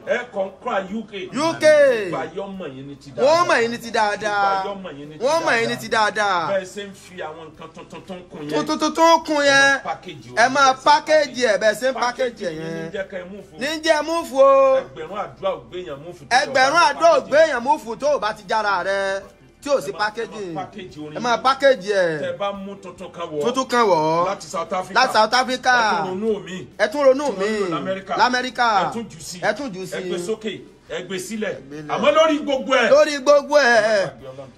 Ẹ kọ̀ǹkọ̀ UK. UK. Gbogbo ayé ọmọ yín ní ti dáadáa. Wọ́n mọ̀ yín ní ti dáadáa. Wọ́n mọ̀ yín ní ti dáadáa. Bẹ́ẹ̀ ṣe ń fi àwọn nǹkan tuntun tó ń kún yẹn. Tuntun tó ń kún yẹn. Ẹ máa pákéjì ẹ̀ bẹ́ẹ̀ ṣe ń pákéjì ẹ̀ yẹn. Ní jẹ́ múfù o. Ẹgbẹ̀rún àdúrà ògbéyàn múfù. Ẹgbẹ̀rún àdúrà ògbéyàn múfù tó o bá ti jára rẹ. Tí o sí pákéjì. Ẹ máa pákéjì ẹ̀. Tẹ bá mú tuntun kan wọ̀. Tuntun kan wọ̀. Láti South Africa. Láti South Africa. Ẹ tún ronú mi. Ẹ tún ronú mi. Lamẹ́ríkà. Ẹ tún jù sí. Ẹ tún jù sí. Ẹ gbé sókè. Ẹ gbé sílẹ̀. Àmọ́ lórí gbogbo ẹ̀. Lórí gbogbo ẹ̀.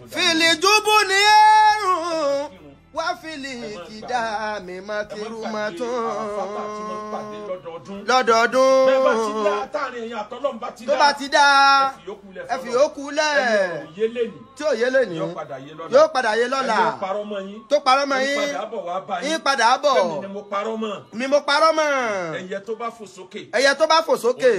Fìlì júbù ní ẹ̀rùn. Wá fìlì kìdá mi má kiri má tún. Lọ́dọọdún. Bẹ́ẹ̀ bá ti dá táàrin ẹ̀yìn àtọ́lọ́run bá ti dá. Tó bá ti dá. Ẹ fi yòókù lẹ̀. Tí ò yé lẹ́ni. Yóò padà yé lọ́la. Yóò padà yé lọ́la. Ẹni ó parọ́ mọ́ yín. Tó parọ́ mọ́ yín. Ń padà bọ̀ wá bá yín. Ń padà bọ̀. Bẹ́ẹ̀ni ni mo parọ́ mọ́. Ni mo parọ́ mọ́. Ẹyẹ tó bá fò sókè. Ẹyẹ tó bá fò sókè.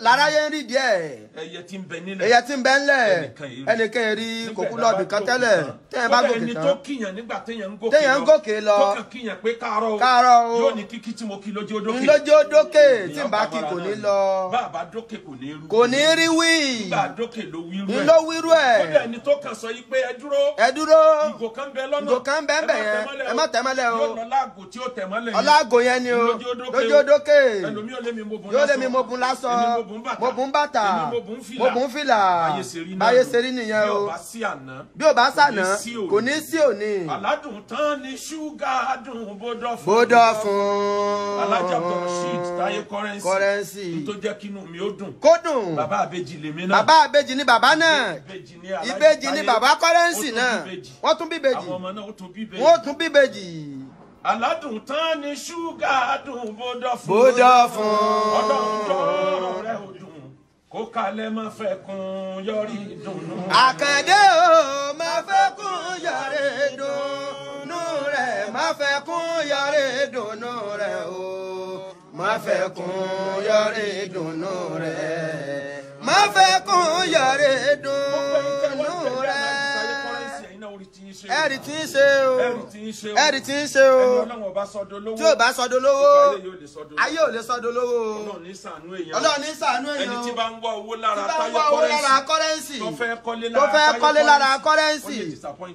Láráyé ń rí díẹ̀. Ẹyẹ tí ń bẹ nílẹ̀. Ẹyẹ tí ń bẹ nílẹ̀. Ẹnìkan èrí kò kú lọ́ọ̀bì kan tẹ́lẹ̀. Tẹ́yẹ bá gòkè ẹni tán. tó kíyàn nígbà téèyàn ń Téèyàn ń gòkè lọ. Tó kàn kíyàn pé káàárọ̀ o. Káàárọ̀ o. Yóò ní kíkí tí mo kí lójú ó dókè. Lójú ó dókè tí n bá kí kò ní lọ. Bàbá dókè kò ní rú. Kò ní rí wí. Nígbà dókè ló wíru ẹ̀. Ló wíru ẹ̀. Kódà ẹni tó kàn sọ yìí pé ẹ dúró. Ẹ dúró. Ìgò kan bẹ lọ́nà. Ìgò kan bẹ ń bẹ yẹn. Ẹ má tẹ̀ mọ́lẹ̀ o. Yóò lọ láàgò tí ó tẹ̀ mọ́lẹ̀ yẹn. Ọlágò yẹn ni o. Lójú ó dókè. Ẹlòmíì ò lé mi mo bùn lásọ. Yóò lé mi mo bùn lásọ. Mo bùn bàtà. Èmi mo bùn fìlà. Báyé ṣe rí nìyẹn o. Bí ò bá sí àná. Bí ò bá sànà kò ní sí òní. Aládùn tán ni ṣúgà dùn bódọ̀ fún. Bódọ̀ fún. Alájà Rasheed Táyé Kọ́rẹ́nsì. Kọ́rẹ́nsì. Tó jẹ́ kínú mi ó dùn. Kó dùn. Bàbá àbèjì lèmi náà. Bàbá àbèjì ni bàbá náà. Ìbejì ni bàbá Kọ́rẹ́nsì náà. Wọ́n tún bíbejì. Àwọn ọmọ náà ó tún bíbejì. Wọ́n tún bíbejì. Aládùn tán ni ṣúgà dùn bódọ̀ fún. Bódọ̀ fún. Ọlọ́run tọrọ rẹ̀ ò dùn. Kó kalẹ̀ má fẹ́ kún yọrí dùnú. Àkàndé o má fẹ́ kún yọrí dùnú rẹ̀ má fẹ́ kún yọrí dùnú rẹ̀ o má fẹ́ kún yọrí dùnú rẹ̀ má fẹ́ kún yọrí dùnú rẹ̀. Ẹ̀rì tí ń ṣe o ẹ̀rì tí ń ṣe o tí ò bá sọdọ̀ lówó ayé ò lè sọdọ̀ lówó. Ọlọ́run ní ṣàánú èèyàn. Ẹni tí bá ń wá owó lára Kọ́rẹ́nsì tó fẹ́ kọ́lé lára Kọ́rẹ́nsì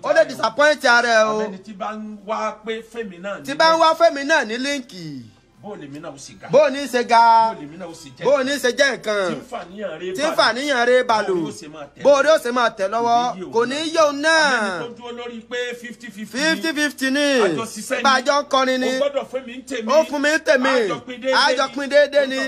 ó lè disappoint ara ẹ o. Ẹni tí bá ń wá pé fẹ́mi náà tí bá ń wá fẹ́mi náà ní líǹkì. Bó lèmi náà ó sì ga. Bó ní ṣe ga. Bó lèmi náà ó sì jẹ́. Bó ní ṣe jẹ́ nǹkan. Tí ń fàníyàn rẹ̀ balò. Bó rí ó ṣe máa tẹ̀ lọ́wọ́. Kò ní yóò náà. Àmẹ́ni tó dúró lórí pé 50-50. 50-50 ni. Àjọ ṣiṣẹ́ ni. Bá àjọ ń kọrin ni. O gbọ́dọ̀ fún mi ń tèmi. Ó fún mi ń tèmi. Àjọ pín déédéé ni.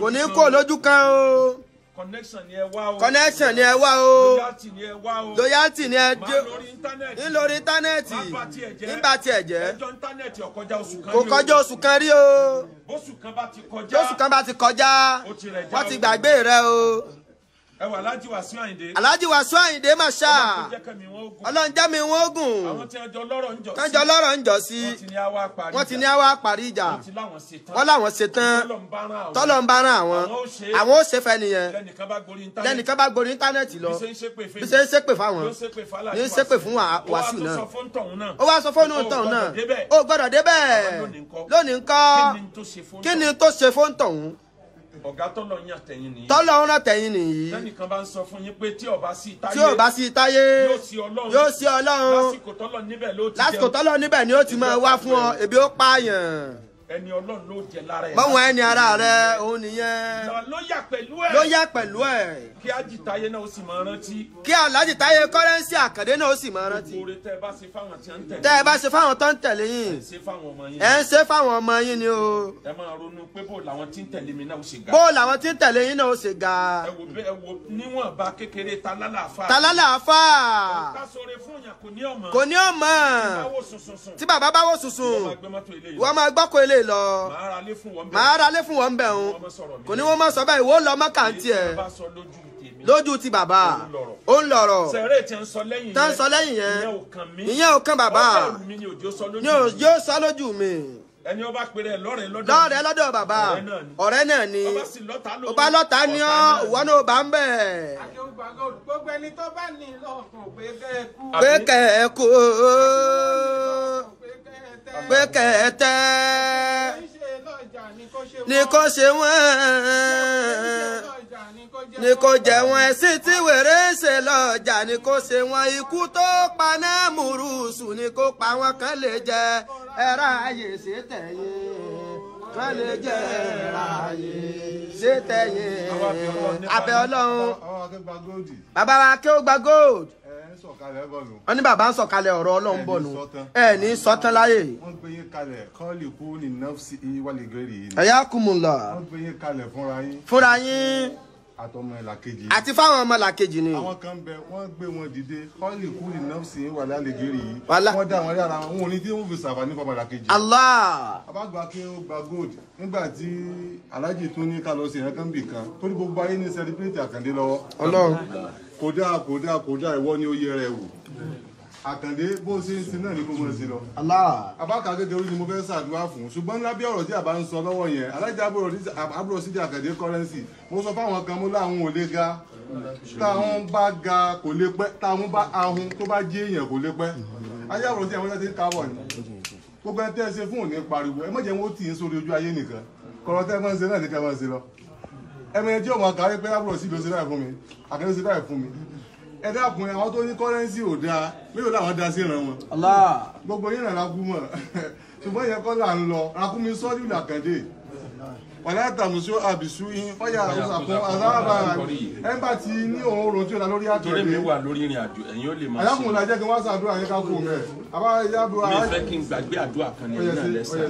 Kò ní kó lójú kan o. Connection ni ẹ wá o. Connection ni ẹ wá o. Loyalty ni ẹ wá o. Loyalty ni ẹ jẹ́. Lórí íńtánẹ́ẹ̀tì. Ní lórí íńtánẹ́ẹ̀tì. Má bà tiẹ̀ jẹ́. Ní bà tiẹ̀ jẹ́. Ẹjọ́ íńtánẹ́ẹ̀tì ò kọjá oṣù kan rí o. Kò kọjá oṣù kan rí o. Bóṣù kan bá ti kọjá. Bóṣù kan bá ti kọjá. Wọ́n ti gbàgbé rẹ o. Ẹ wà Alhaji Wasiu Ayinde. Alhaji Wasiu Ayinde mà ṣá. Ọlọ́run jẹ́ mi wọ́n ogun. Àwọn tí wọ́n jọ lọ́rọ̀ ń jọ sí. Tán jọ lọ́rọ̀ ń jọ sí. Wọ́n ti ní àwa parí ìjà. Wọ́n ti ní àwa parí ìjà. Wọ́n láwọn ṣe tán. Tọ́lọ̀ ń bá rán àwọn. Àwọn Àwọn ó ṣe fẹ́ nìyẹn. Lẹ́nìkan bá gorí íńtánẹ́ẹ̀tì lọ. Bí ṣe ń ṣépè fáwọn. Ní ń ṣépè fún Wasiu náà. Ó wá sọ fóònù tọ̀hún náà. Ó gbọ́dọ̀ débẹ̀. Lónìí Lónìí ńkọ́. ńkọ́. Kí ni tó ṣe fóònù tọ̀hún? Ọ̀gá tọ́lọ̀ yàn tẹ̀yìn nìyí. Tọ́lọ̀ ń rán tẹ̀yìn nìyí. Tẹ́nìkan bá ń sọ fún yín pé tí ó bá sí táyé. Tí ò bá sí táyé. Yóò sí Ọlọ́run. Yóò sí Ọlọ́run. Lásìkò tọ́lọ̀ níbẹ̀ ló ti Lásìkò tọ́lọ̀ níbẹ̀ ni ó ti máa wá fún ọ. Ebi ó pààyàn. Ẹni Ọlọ́run ló jẹ lára ẹ̀. Mọ̀wọ́n ẹni ara rẹ̀ òun nìyẹn. Ló yà pẹ̀lú ẹ̀. Ló yà pẹ̀lú ẹ̀. Kí Alhaji Táyé náà ó sì máa rántí. Kí Alhaji Táyé Currency Àkàndé náà ó sì máa rántí. Oore tẹ́ ẹ bá ṣe fáwọn tí ń tẹ̀lé. Tẹ́ ẹ bá ṣe fáwọn tó ń tẹ̀lé yín. Ẹ ń ṣe fáwọn ọmọ yín ni o. Ẹ máa ronú pé bó làwọn tí ń tẹ̀lé mi náà ó ṣe ga. Bó làwọn tí ń tẹ̀lé yín náà ó ṣe ga. Ẹ wo níwọ̀nba kékeré ta lálàáfà. Ta lálàáfà. Ká sọre fún yàn kò ní ọmọ. Kò ní ọmọ. Tí bàbá bá wò sùnsùn. Wọ́n máa gbọ́kọ̀ ilé lọ. Màá ra lé fún wọn Màá ra lé fún wọn bẹ̀ ń. Kò ní wọ́n máa sọ bẹ́ẹ̀ ìwọ lọ mọ́kà ń tiẹ̀. Lójú ti bàbá. Ó ń lọ̀rọ̀. Sẹ̀rẹ̀ tí ń sọ lẹ́yìn yẹn. Tá ń sọ lẹ́yìn yẹn. Ìyẹn ò kàn bàbá. Ní òjò sọ lójú mi. Ẹni ó bá pèrè lọ́rẹ̀ lọ́dọ̀. Lọ́rẹ̀ lọ́dọ̀ bàbá. Ọ̀rẹ́ náà ni. Ọba lọ́ta ni ọ́, ìwọ náà bá ń bẹ̀. Gbogbo ẹni tó bá ní lọ́kàn pé kẹ́ ẹ kú. Pé kẹ́ ẹ kú. Pé kẹ́ ẹ tẹ́. Ní kò ṣe wọ́n. Ní kò jẹ́ wọ́n ẹ̀sìn tí wèrè ń ṣe lọ́jà ní kò ṣe wọ́n ikú tó paná mùrùsù ní kò pa wọ́n kán lè jẹ ẹ̀rá ayé ṣe tẹ̀yìn kán lè jẹ ẹ̀rá ayé ṣe tẹ̀yìn abẹ́ Ọlọ́run. Bàbá wa kí ó gba gold. Wọ́n ní bàbá ń sọ̀kalẹ̀ ọ̀rọ̀ Ọlọ́run bọ̀ nù ẹ̀ ní sọ́tán láyè. Wọ́n gbé yín kalẹ̀ kọ́ọ̀lì kú ní nọ́ọ̀sì wálé gẹ́rì yìí. Ẹ̀yà kùmùlà. Wọ́n gbé yín kalẹ̀ fúnra yín. Fúnra yín. Àtọmọ làkejì. Àti fáwọn ọmọ làkejì ni. Àwọn kan bẹ wọ́n gbé wọn dìde kọ́ọ̀lì kú ní nọ́ọ̀sì wálé gẹ́rì yìí. Wọ́n dá wọn lára wọn ò ní tí wọ́n fi sàǹfààní fọmọ làkejì. Allah. Abágbà kí ó gba gold nígbà tí Alhaji tún ní ká lọ sí ìrẹ́kàn bì kan torí gbogbo ayé ní sẹlẹbírẹ́tì Àkàndé lọ́wọ́. Ọlọ́run. Kódà kódà kódà ìwọ ni ó yẹ rẹ wò Àkàndé bó ṣe ń sin náà ní kó mọ̀ sí lọ. Allah. Abáka kékeré ni mo fẹ́ ṣàdúrà fún ṣùgbọ́n lábẹ́ ọ̀rọ̀ tí àbá ń sọ lọ́wọ́ yẹn Alhaji àbúrò sídìí Àkàndé Currency mo sọ fáwọn kan mo láwọn ò lè ga táwọn bá ga kò lè pẹ́ táwọn bá ahun tó bá jí èèyàn kò lè pẹ́ Alhaji àbúrò sídìí àwọn ọjà ti ń kábọ̀ ni gbogbo ẹ tẹ́ ẹ ṣe fún òní pariwo ẹ má jẹ́ wọn ó tì í sórí ojú ayé nìkan kọ̀rọ̀ tẹ́ ẹ máa ń ṣe náà ní ká máa ń ṣe lọ ẹmọ ẹjẹ ọmọ àkàrí pé àbúrò sí ló ṣe báyìí fún mi Àkàndé ṣe báyìí fún mi ẹ dákun àwọn tó ní kọ́rẹ́nsì ò dáa mélòó làwọn dá sí ìran wọn. Gbogbo yín náà rakú mọ̀ ṣùgbọ́n ìyẹn kọ́ là ń lọ rakú mi sọ́ọ́dún làkàndé wàlá tàmùsù àbìsú yín fọyà òsàkún aláàbà ẹ bá ti ní òun rò tí ó la lórí àkàndé. Torí mi wà lórí ìrìn àjò ẹ̀yin ó lè máa ṣe. Alákùnrin la jẹ́ kí wọ́n ṣàdúrà yín ká kú mẹ́. Mi fẹ́ kí n gbàgbé àdúrà kan ní ìlànà lẹ́sẹ̀.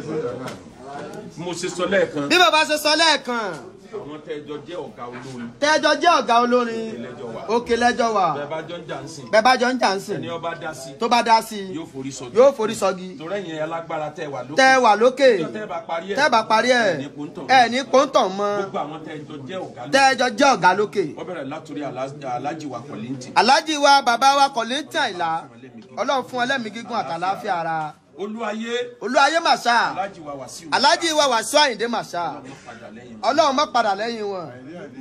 Mo ṣe sọ lẹ́ẹ̀kan. Bí bàbá ṣe sọ lẹ́ẹ̀kan. Àwọn tẹ́jọ jẹ́ ọ̀gá olórin. Tẹ́jọ jẹ́ ọ̀gá olórin. Òkè lẹ́jọ́ wà. Bẹ́ẹ̀ bá jọ ń jà ń sìn. Bẹ́ẹ̀ bá jọ ń jà ń sìn. Ẹni ó bá dá sí. Tó bá dá sí. Yóò forí sọgi. Yóò forí sọgi. Torí ẹ̀yin alágbára tẹ́ wà lókè. Tẹ́ wà lókè. Tẹ́ bá parí ẹ̀. Tẹ́ bá parí ẹ̀. Ẹ̀ ní pọ́ńtàn mọ́. Gbogbo àwọn tẹ́jọ jẹ́ ọ̀gá lókè. Tẹ́jọ jẹ́ ọ̀gá lókè. Wọ́n bẹ̀rẹ̀ látòrí Alhaji wa Kollington. Alhaji wa bàbá wa Kollington Àyìnlá. Ọlọ́run fún ẹlẹ́mìí gígùn àtàláfíà ara. Olúayé. Olúayé màṣá. Alhaji wa Wàsíù. Alhaji wa Wàsíù Àyìndé màṣá. Ọlọ́run má padà lẹ́yìn wọn.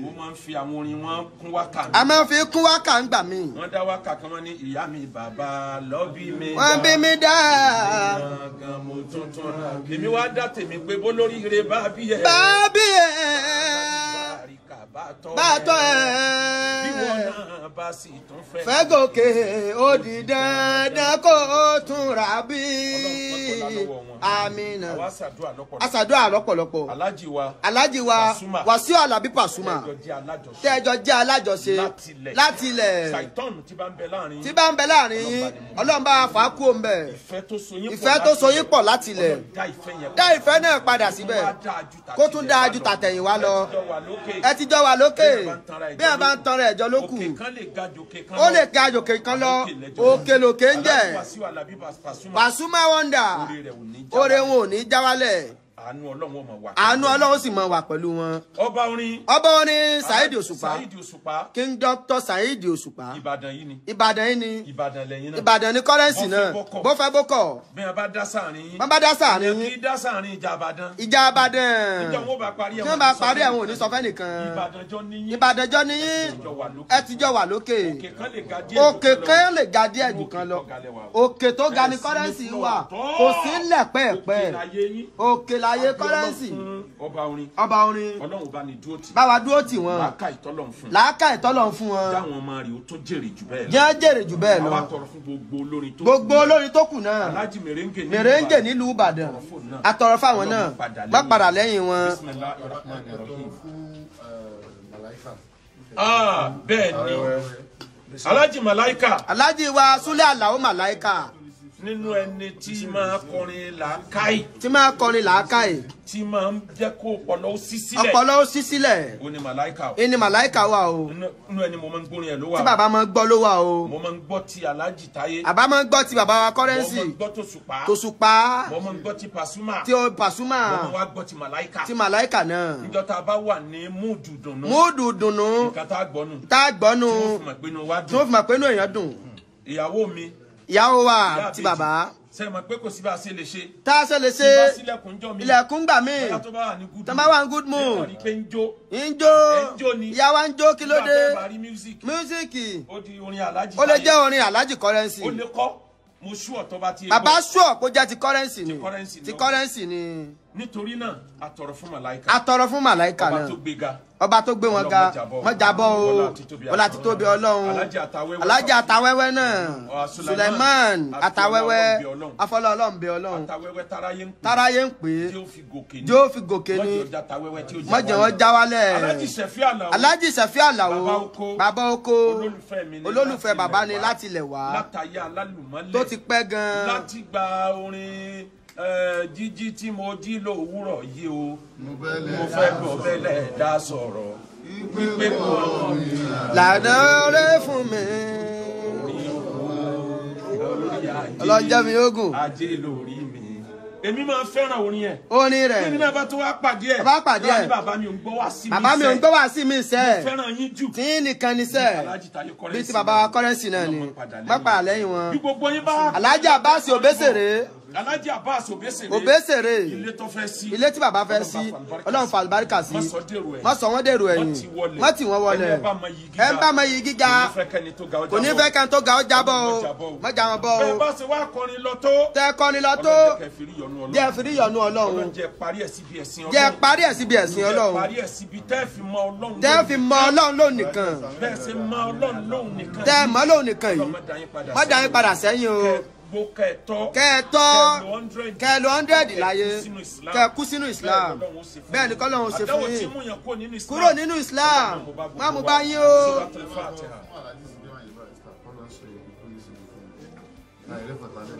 Mo máa ń fi àwọn orin wọn kún wákà mi. A máa ń fi kún wákà ń gbà mí. Wọ́n dá wákà kan wọ́n ní ìyá mi bàbá lọ bí mi dá. Wọ́n bí mi dá. Gangan mo tuntun ra. Èmi wá dá tèmi pé bó lórí ire bá bí ẹ. Bá bí ẹ. Bá tọ́ ẹ. Bí wọn náà bá sì tún fẹ́. Fẹ́ gòkè ó di dandan kó o tún rà bí. Àmín. Àwa ṣàdúrà lọ́pọ̀lọpọ̀. A ṣàdúrà lọ́pọ̀lọpọ̀. Alhaji wa. Alhaji wa Wàsíù Àlàbí Pàsúmà. Tẹ́jọ jẹ́ alájọṣe. Láti ilẹ̀. Láti ilẹ̀. Ṣàìtọ́nù tí bá ń bẹ láàrin yín. Tí bá ń bẹ láàrin yín. Ọlọ́run bá fà á kú òun bẹ̀. Ìfẹ́ tó so yín pọ̀ láti ilẹ̀. Dá ìfẹ́ náà padà síbẹ̀. Kó Kó tún dáa ju tàtẹ̀yìnwá lọ. Ẹ ti jọ wà lókè. Bí a bá ń tanra ẹ̀jọ́ ló kù. Ó lè ga jòkè kan lọ. Òkè lòkè ń jẹ́. Pasuma Wonder. Oore wọn ò ní já wálẹ̀. Àánú Ọlọ́run ó máa wà. Àánú Ọlọ́run sì máa wà pẹ̀lú wọn. Ọba orin. Ọba orin Saheed Òṣùpá. Saheed Òṣùpá. King Doctor Saheed Òṣùpá. Ìbàdàn yìí ni. Ìbàdàn yìí ni. Ìbàdàn lẹ́yìn náà. Ìbàdàn ni kọ́rẹ́ǹsì náà. Bó fẹ́ bó kọ̀. Bí wọ́n bá dá sáàrin yín. Wọ́n bá dá sáàrin yín. Kí dá sáàrin ìjà Ìbàdàn. Ìjà Ìbàdàn. Ìjọ wọn bá parí ẹ̀. Tí wọ́n bá parí ẹ̀ wọn ò ní sọ fẹ́ nìkan. Ìbàdàn jọ níyín. Ìbàdàn jọ níyín. Ẹ ti jọ wà lókè. Òkè kan lè ga díẹ̀ jù kan lọ. Òkè tó ga ni kọ́rẹ́ǹsì wà. Kò sí ńlẹ̀ pẹ́ẹ̀pẹ́. Òkè láyé Currency. Ọba orin. Ọba orin. Ọlọ́run bá ní dúró tì. Bá wa dúró tì wọ́n. Làákà ìtọ́lọ̀ ń fún. Làákà ìtọ́lọ̀ ń fún wọn. Dáwọn ọmọ rẹ̀ ó tún jèrè jù bẹ́ẹ̀ lọ. Jẹ́ jèrè jù bẹ́ẹ̀ lọ. Àwa tọrọ fún gbogbo olórin tó kù. Gbogbo olórin tó kù náà. Alhaji Merengue Merengue nílùú Ìbàdàn. Atọrọ fáwọn náà. Má padà lẹ́yìn wọn. Bẹ́ẹ̀ ni Alhaji Malaika. Alhaji wa Súlẹ̀ Àlàó Malaika. Nínú ẹni tí máa kọrin làákàyè. Tí máa kọrin làákàyè. Tí máa ń jẹ́ kó ọpọlọ ó ṣí sílẹ̀. Ọpọlọ ó ṣí sílẹ̀. Ó ní Màláìka o. Ẹni Màláìka wà o. Nínú ẹni mo máa ń gbórin ẹ̀ ló wà. Tí bàbá máa ń gbọ́ ló wà o. Mo máa ń gbọ́ ti Alhaji Táyé. Àbá máa ń gbọ́ ti bàbá wa Currency. Mo máa ń gbọ́ Tòṣùpá. Tòṣùpá. Mo máa ń gbọ́ ti Pasuma. Ti Pasuma. Mo máa wá gbọ́ ti Màláìka. Ti Màláìka náà. Níjọ́ tá a bá wà ní múùdù dùnnú. Múùdù dùnnú. Nǹkan tá a gbọ́ nù. Tá a gbọ́ nù. Tí wọ́n fi mọ̀ pé inú wa dùn. Tí wọ́n fi mọ̀ pé inú èèyàn dùn. Ìyàwó mi. Ìyàwó wa ti bàbá. Ṣé mọ̀ pé kò sí bá a ṣe lè ṣe. Tá a ṣe lè ṣe. Tí bá sílẹ̀kùn jọ mi. Ilẹ̀kùn gbà mí. Bóyá tó bá wà ní good mood. Tó bá wà ní good mood. Ẹ kàn rí pé ń jó. Ń jó. Ń jó ni. Ìyá wa ń jó kí ló dé. Nígbà tó bá rí music. Music. Ó di orin Alhaji. Ó lè jẹ́ orin Alhaji Currency. Ó lè kọ́. Mo ṣú ọ̀tọ́ bá ti. Bàbá ṣú ọ̀ kó jẹ́ ti Currency ni. Ti Currency ni. Nítorí náà, a tọrọ fún Màláìka. A tọrọ fún Màláìka náà. Ọba tó gbéga. Ọba tó gbé wọn ga. Má jábọ́ o. Ọlá títóbi Ọlọ́run. Alhaji Àtàwẹ́wẹ́ náà. Suleiman Àtàwẹ́wẹ́. Afọlá Ọlọ́run bẹ Ọlọ́run. Àtàwẹ́wẹ́ taráyé ń pè. Taráyé ń pè. Jẹ́ ó fi gòkè ni. Má jẹ́ wọ́n já wálẹ̀. Alhaji Ṣẹ̀fí Àlàó. Alhaji Ṣẹ̀fí Àlàó. Bàbá oko. Olólùfẹ́ bàbá ni láti ilẹ̀ wá. Látàyé alálùmọ́lẹ̀. Tó ti pẹ́ gan-an. Láti gba orin jíjí tí mo jí lówùúrọ̀ yìí o, mo fẹ́ bọ̀ bẹ́lẹ̀ dá sọ̀rọ̀ wípé kò mi. Lànà rẹ fún mi. Ọlọ́jọ́ mi ogun. Ajé lórí mi. Èmi máa fẹ́ràn orin ẹ̀. Orin rẹ̀. Èmi náà bá tó wá pàdé ẹ̀. Bá pàdé ẹ̀. Bàbá mi ò ń gbọ́ wá sí mi sẹ́. Bàbá mi ò ń gbọ́ wá sí mi sẹ́. Mo fẹ́ràn yín jù. Tí nìkan ni sẹ́. Bí ti bàbá wa Currency náà ni. Má padà lẹ́yìn wọn. Bí gbogbo yín bá. Alhaji Abbas Obesere. Alhaji Abbas Obesere. Obesere. Ilé tó fẹ́ sí. Ilé tí bàbá fẹ́ sí. Ọlọ́run fa àlùbáríkà sí. Má sọ wọ́n dèrò ẹ̀yìn. Má tì wọ́n wọlẹ̀. Ẹ bá mọ iyì gíga. Kò ní fẹ́ kẹ́ni tó ga ó jábọ́ o. Má já wọn bọ́ o. Bẹ́ẹ̀ bá ṣe wá kọrin lọ tó. Tẹ́ kọrin lọ tó. Jẹ́ fi rí ìyọ́nú Ọlọ́run. Jẹ́ parí ẹ̀ síbi ẹ̀sìn Ọlọ́run. Jẹ́ parí ẹ̀ síbi ẹ̀sìn Ọlọ́run. Jẹ́ parí ẹ̀ síbi tẹ́ fi mọ Ọlọ́run. Tẹ́ fi mọ Ọlọ́run lóun nìkan. Bẹ́ẹ̀ ṣe mọ Ọlọ́run lóun nìkan. Tẹ́ mọ lóun nìkan yìí. Má dá yín padà sẹ́yìn o. Kẹ́ẹ̀tọ́ kẹ́ẹ̀lò 100 láyé kẹ́ẹ̀ kú sínú Islam. Bẹ́ẹ̀ ni kọ́lọ́run ṣe fún yín. Kúrò nínú Islam. Má mú bá yín o.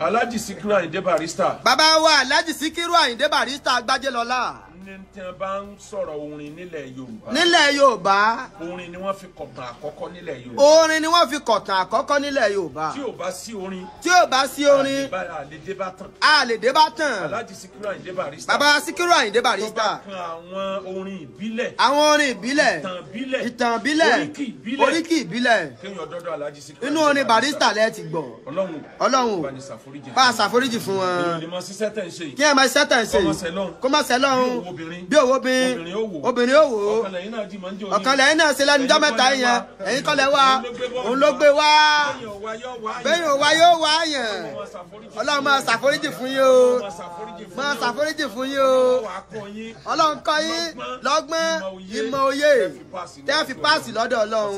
Alhaji Sikiru Ayinde Barrister. Bàbá wa Alhaji Sikiru Ayinde Barrister Agbájélọlá. Ní tí wọ́n bá ń sọ̀rọ̀ orin nílẹ̀ Yorùbá. Nílẹ̀ Yorùbá. Orin ni wọ́n fi kọ̀tàn àkọ́kọ́ nílẹ̀ Yorùbá. Orin ni wọ́n fi kọ̀tàn àkọ́kọ́ nílẹ̀ Yorùbá. Tí ò bá sí orin. Tí ò bá sí orin. A lè dé bá tàn. A lè dé bá tàn. Alhaji Sikiru Ayinde Barrister. Bàbá Sikiru Ayinde Barrister. Tó bá kan àwọn orin ìbílẹ̀. Àwọn orin ìbílẹ̀. Ìtàn ìbílẹ̀. Ìtàn ìbílẹ̀. Oríkì ìbílẹ̀. Oríkì ìbílẹ̀. Kéèyàn dọ́dọ̀ Alhaji Sikiru. Inú orin Barrister lẹ ti gbọ́. Ọlọ́run. Ọlọ́run. Bá ní ṣàforíjì. Bá a ṣàforíjì fún wọn. Èèyàn lè mọ ṣiṣẹ́ tẹ̀ ń ṣe yìí. Kí ẹ máa ṣiṣẹ́ tẹ̀ ń ṣe yìí. Kó má ṣe lọ́hùn. Bí òwò bin. Obìnrin ó wò. Ọ̀kan lẹ́yìn náà ṣe lẹ́nu jọ́ mẹ́ta yẹn. Ẹ̀yin kọ́ lẹ wá. Òun ló gbé wá. Bẹ́yìn òwa yóò wá yẹn. Ọlọ́run máa ṣàforíjì fún yín o. Máa ṣàforíjì fún yín o. Ọlọ́run kọ́ yín lọ́gbọ́n ìmọ̀ òye. Tẹ́ fi páàsì lọ́dọ̀ Ọlọ́run.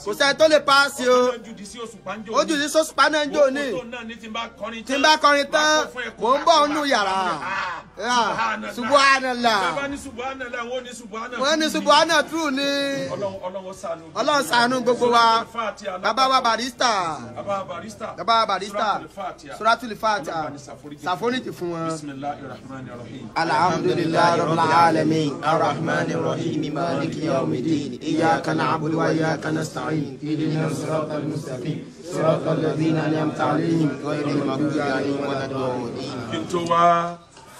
Kò sẹ́ni tó lè páàsì o. Ó jù sí sọ́sùpá náà ń jò ní. Tí n bá kọrin tán, mò ń bọ̀ nínú yàrá. Subhanallah. Wọ́n ní Subhana true ni. Ọlọ́run ṣàánú gbogbo wa. Bàbá wa Barrister. Bàbá wa Barrister. Suratul Fatiha. Ṣàforíjì fún wọn. Alhamdulillahi rabbil alamin. Arrahmanir rahim. Maliki yawmiddin. Iyyaka na'budu wa iyyaka nasta'in. Ihdinas siratal mustaqim. Siratal ladzina an'amta alayhim ghayril maghdubi alayhim waladdallin. Kí n tó wá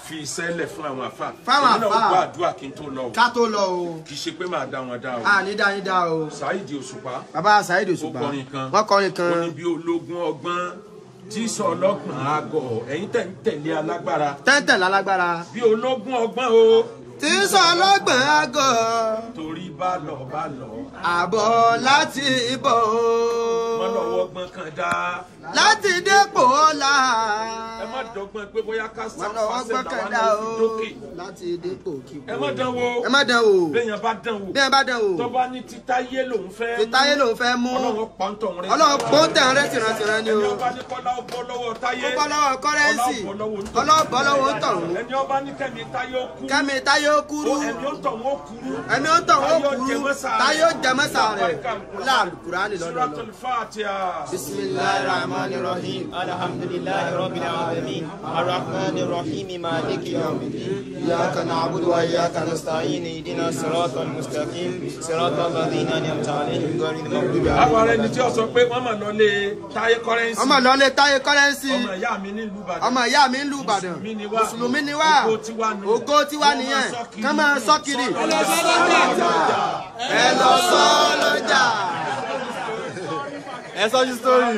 fi iṣẹ́ lẹ̀ fún àwọn àfà. Fáwọn àfà. Èmi náà gbọ́ àdúrà kí n tó lọ o. Ká tó lọ o. Kì í ṣe pé màá dá wọn dá o. A ní dá yín dá o. Saheed Òṣùpá. Bàbá Saheed Òṣùpá. Ó kọrin kan. Wọ́n kọrin kan. Ó ní bí ológun ọgbọ́n tí sọ ọlọ́gbọ̀n àgọ̀ ẹ̀yin tẹ̀ ń tẹ̀lé alágbára. Tẹ̀ ń tẹ̀lé alágbára. Bí ológun ọgbọ́n o. Tí sọ ọlọ́gbọ̀n àgọ̀. Torí bá lọ bá lọ. Àbọ̀ láti ibọ̀ o. Mọ́ lọ́wọ́ gbọ́n kan dá. Láti dépò ọlá. Ẹ má dọ́gbọ́n pé bóyá ká Wọ́n lọ wọ́n sáfàṣẹ làwọn gbọ́kànlá náà o. fi dókè. Láti dépò kíkó. Ẹ má dán wò. Ẹ má dán wò. Béèyàn bá dán wò. Bí ẹ bá dán wò. Tó bá ní títáyé lòún fẹ́. Títáyé lòún fẹ́ mú. Ọlọ́run pọ́ńtọ̀ rẹ̀. Ọlọ́run pọ́ńtẹ̀ rẹ̀ tìrantìran ni o. Ẹni ọba ní kọ́lá ó bọ́ lọ́wọ́ táyé. Ó bọ́ lọ́wọ́ kọ́rẹ́ǹsì. Ọlọ́run Ọlọ́run bọ́ lọ́wọ́ ń tọ̀hún. Ẹni ọba ní kẹ́mi táyé ó kú. Kẹ́mi táyé ó kúrú. Ẹ̀mí ó tọ̀hún ó kúrú. Ẹ̀mí ó tọ̀hún ó kúrú. Táyé ó jẹmọ́sà rẹ̀. Láàlùkùránì lọ́dọ̀ lọ. Suratul Fatiha. Bismillahir Rahmanir Rahim. Alhamdulillahi Rabbil Alamin. Arrahmanir Rahim. Maliki Yawmiddin. Iyyaka na'budu wa iyyaka nasta'in. Ihdina siratal mustaqim. Siratal ladhina an'amta alayhim ghayril maghdubi alayhim. Àwọn ará ẹni tí ó sọ pé wọ́n mà lọ lé Táyé Kọ́rẹ́ǹsì. Ọmọ lọ lé Táyé Kọ́rẹ́ǹsì. Ọmọ ìyá mi nílùú Ìbàdàn. Ọmọ ìyá mi nílùú Ìbàdàn. Mùsùlùmí ni wá. Mùsùlùmí ni wá. Ògo tiwa nù. Ògo tiwa nìyẹn. Kán máa sọ kiri. Ẹ lọ sọ lọ́jà. Ẹ lọ sọ lọ́jà. Ẹ sọ ju story.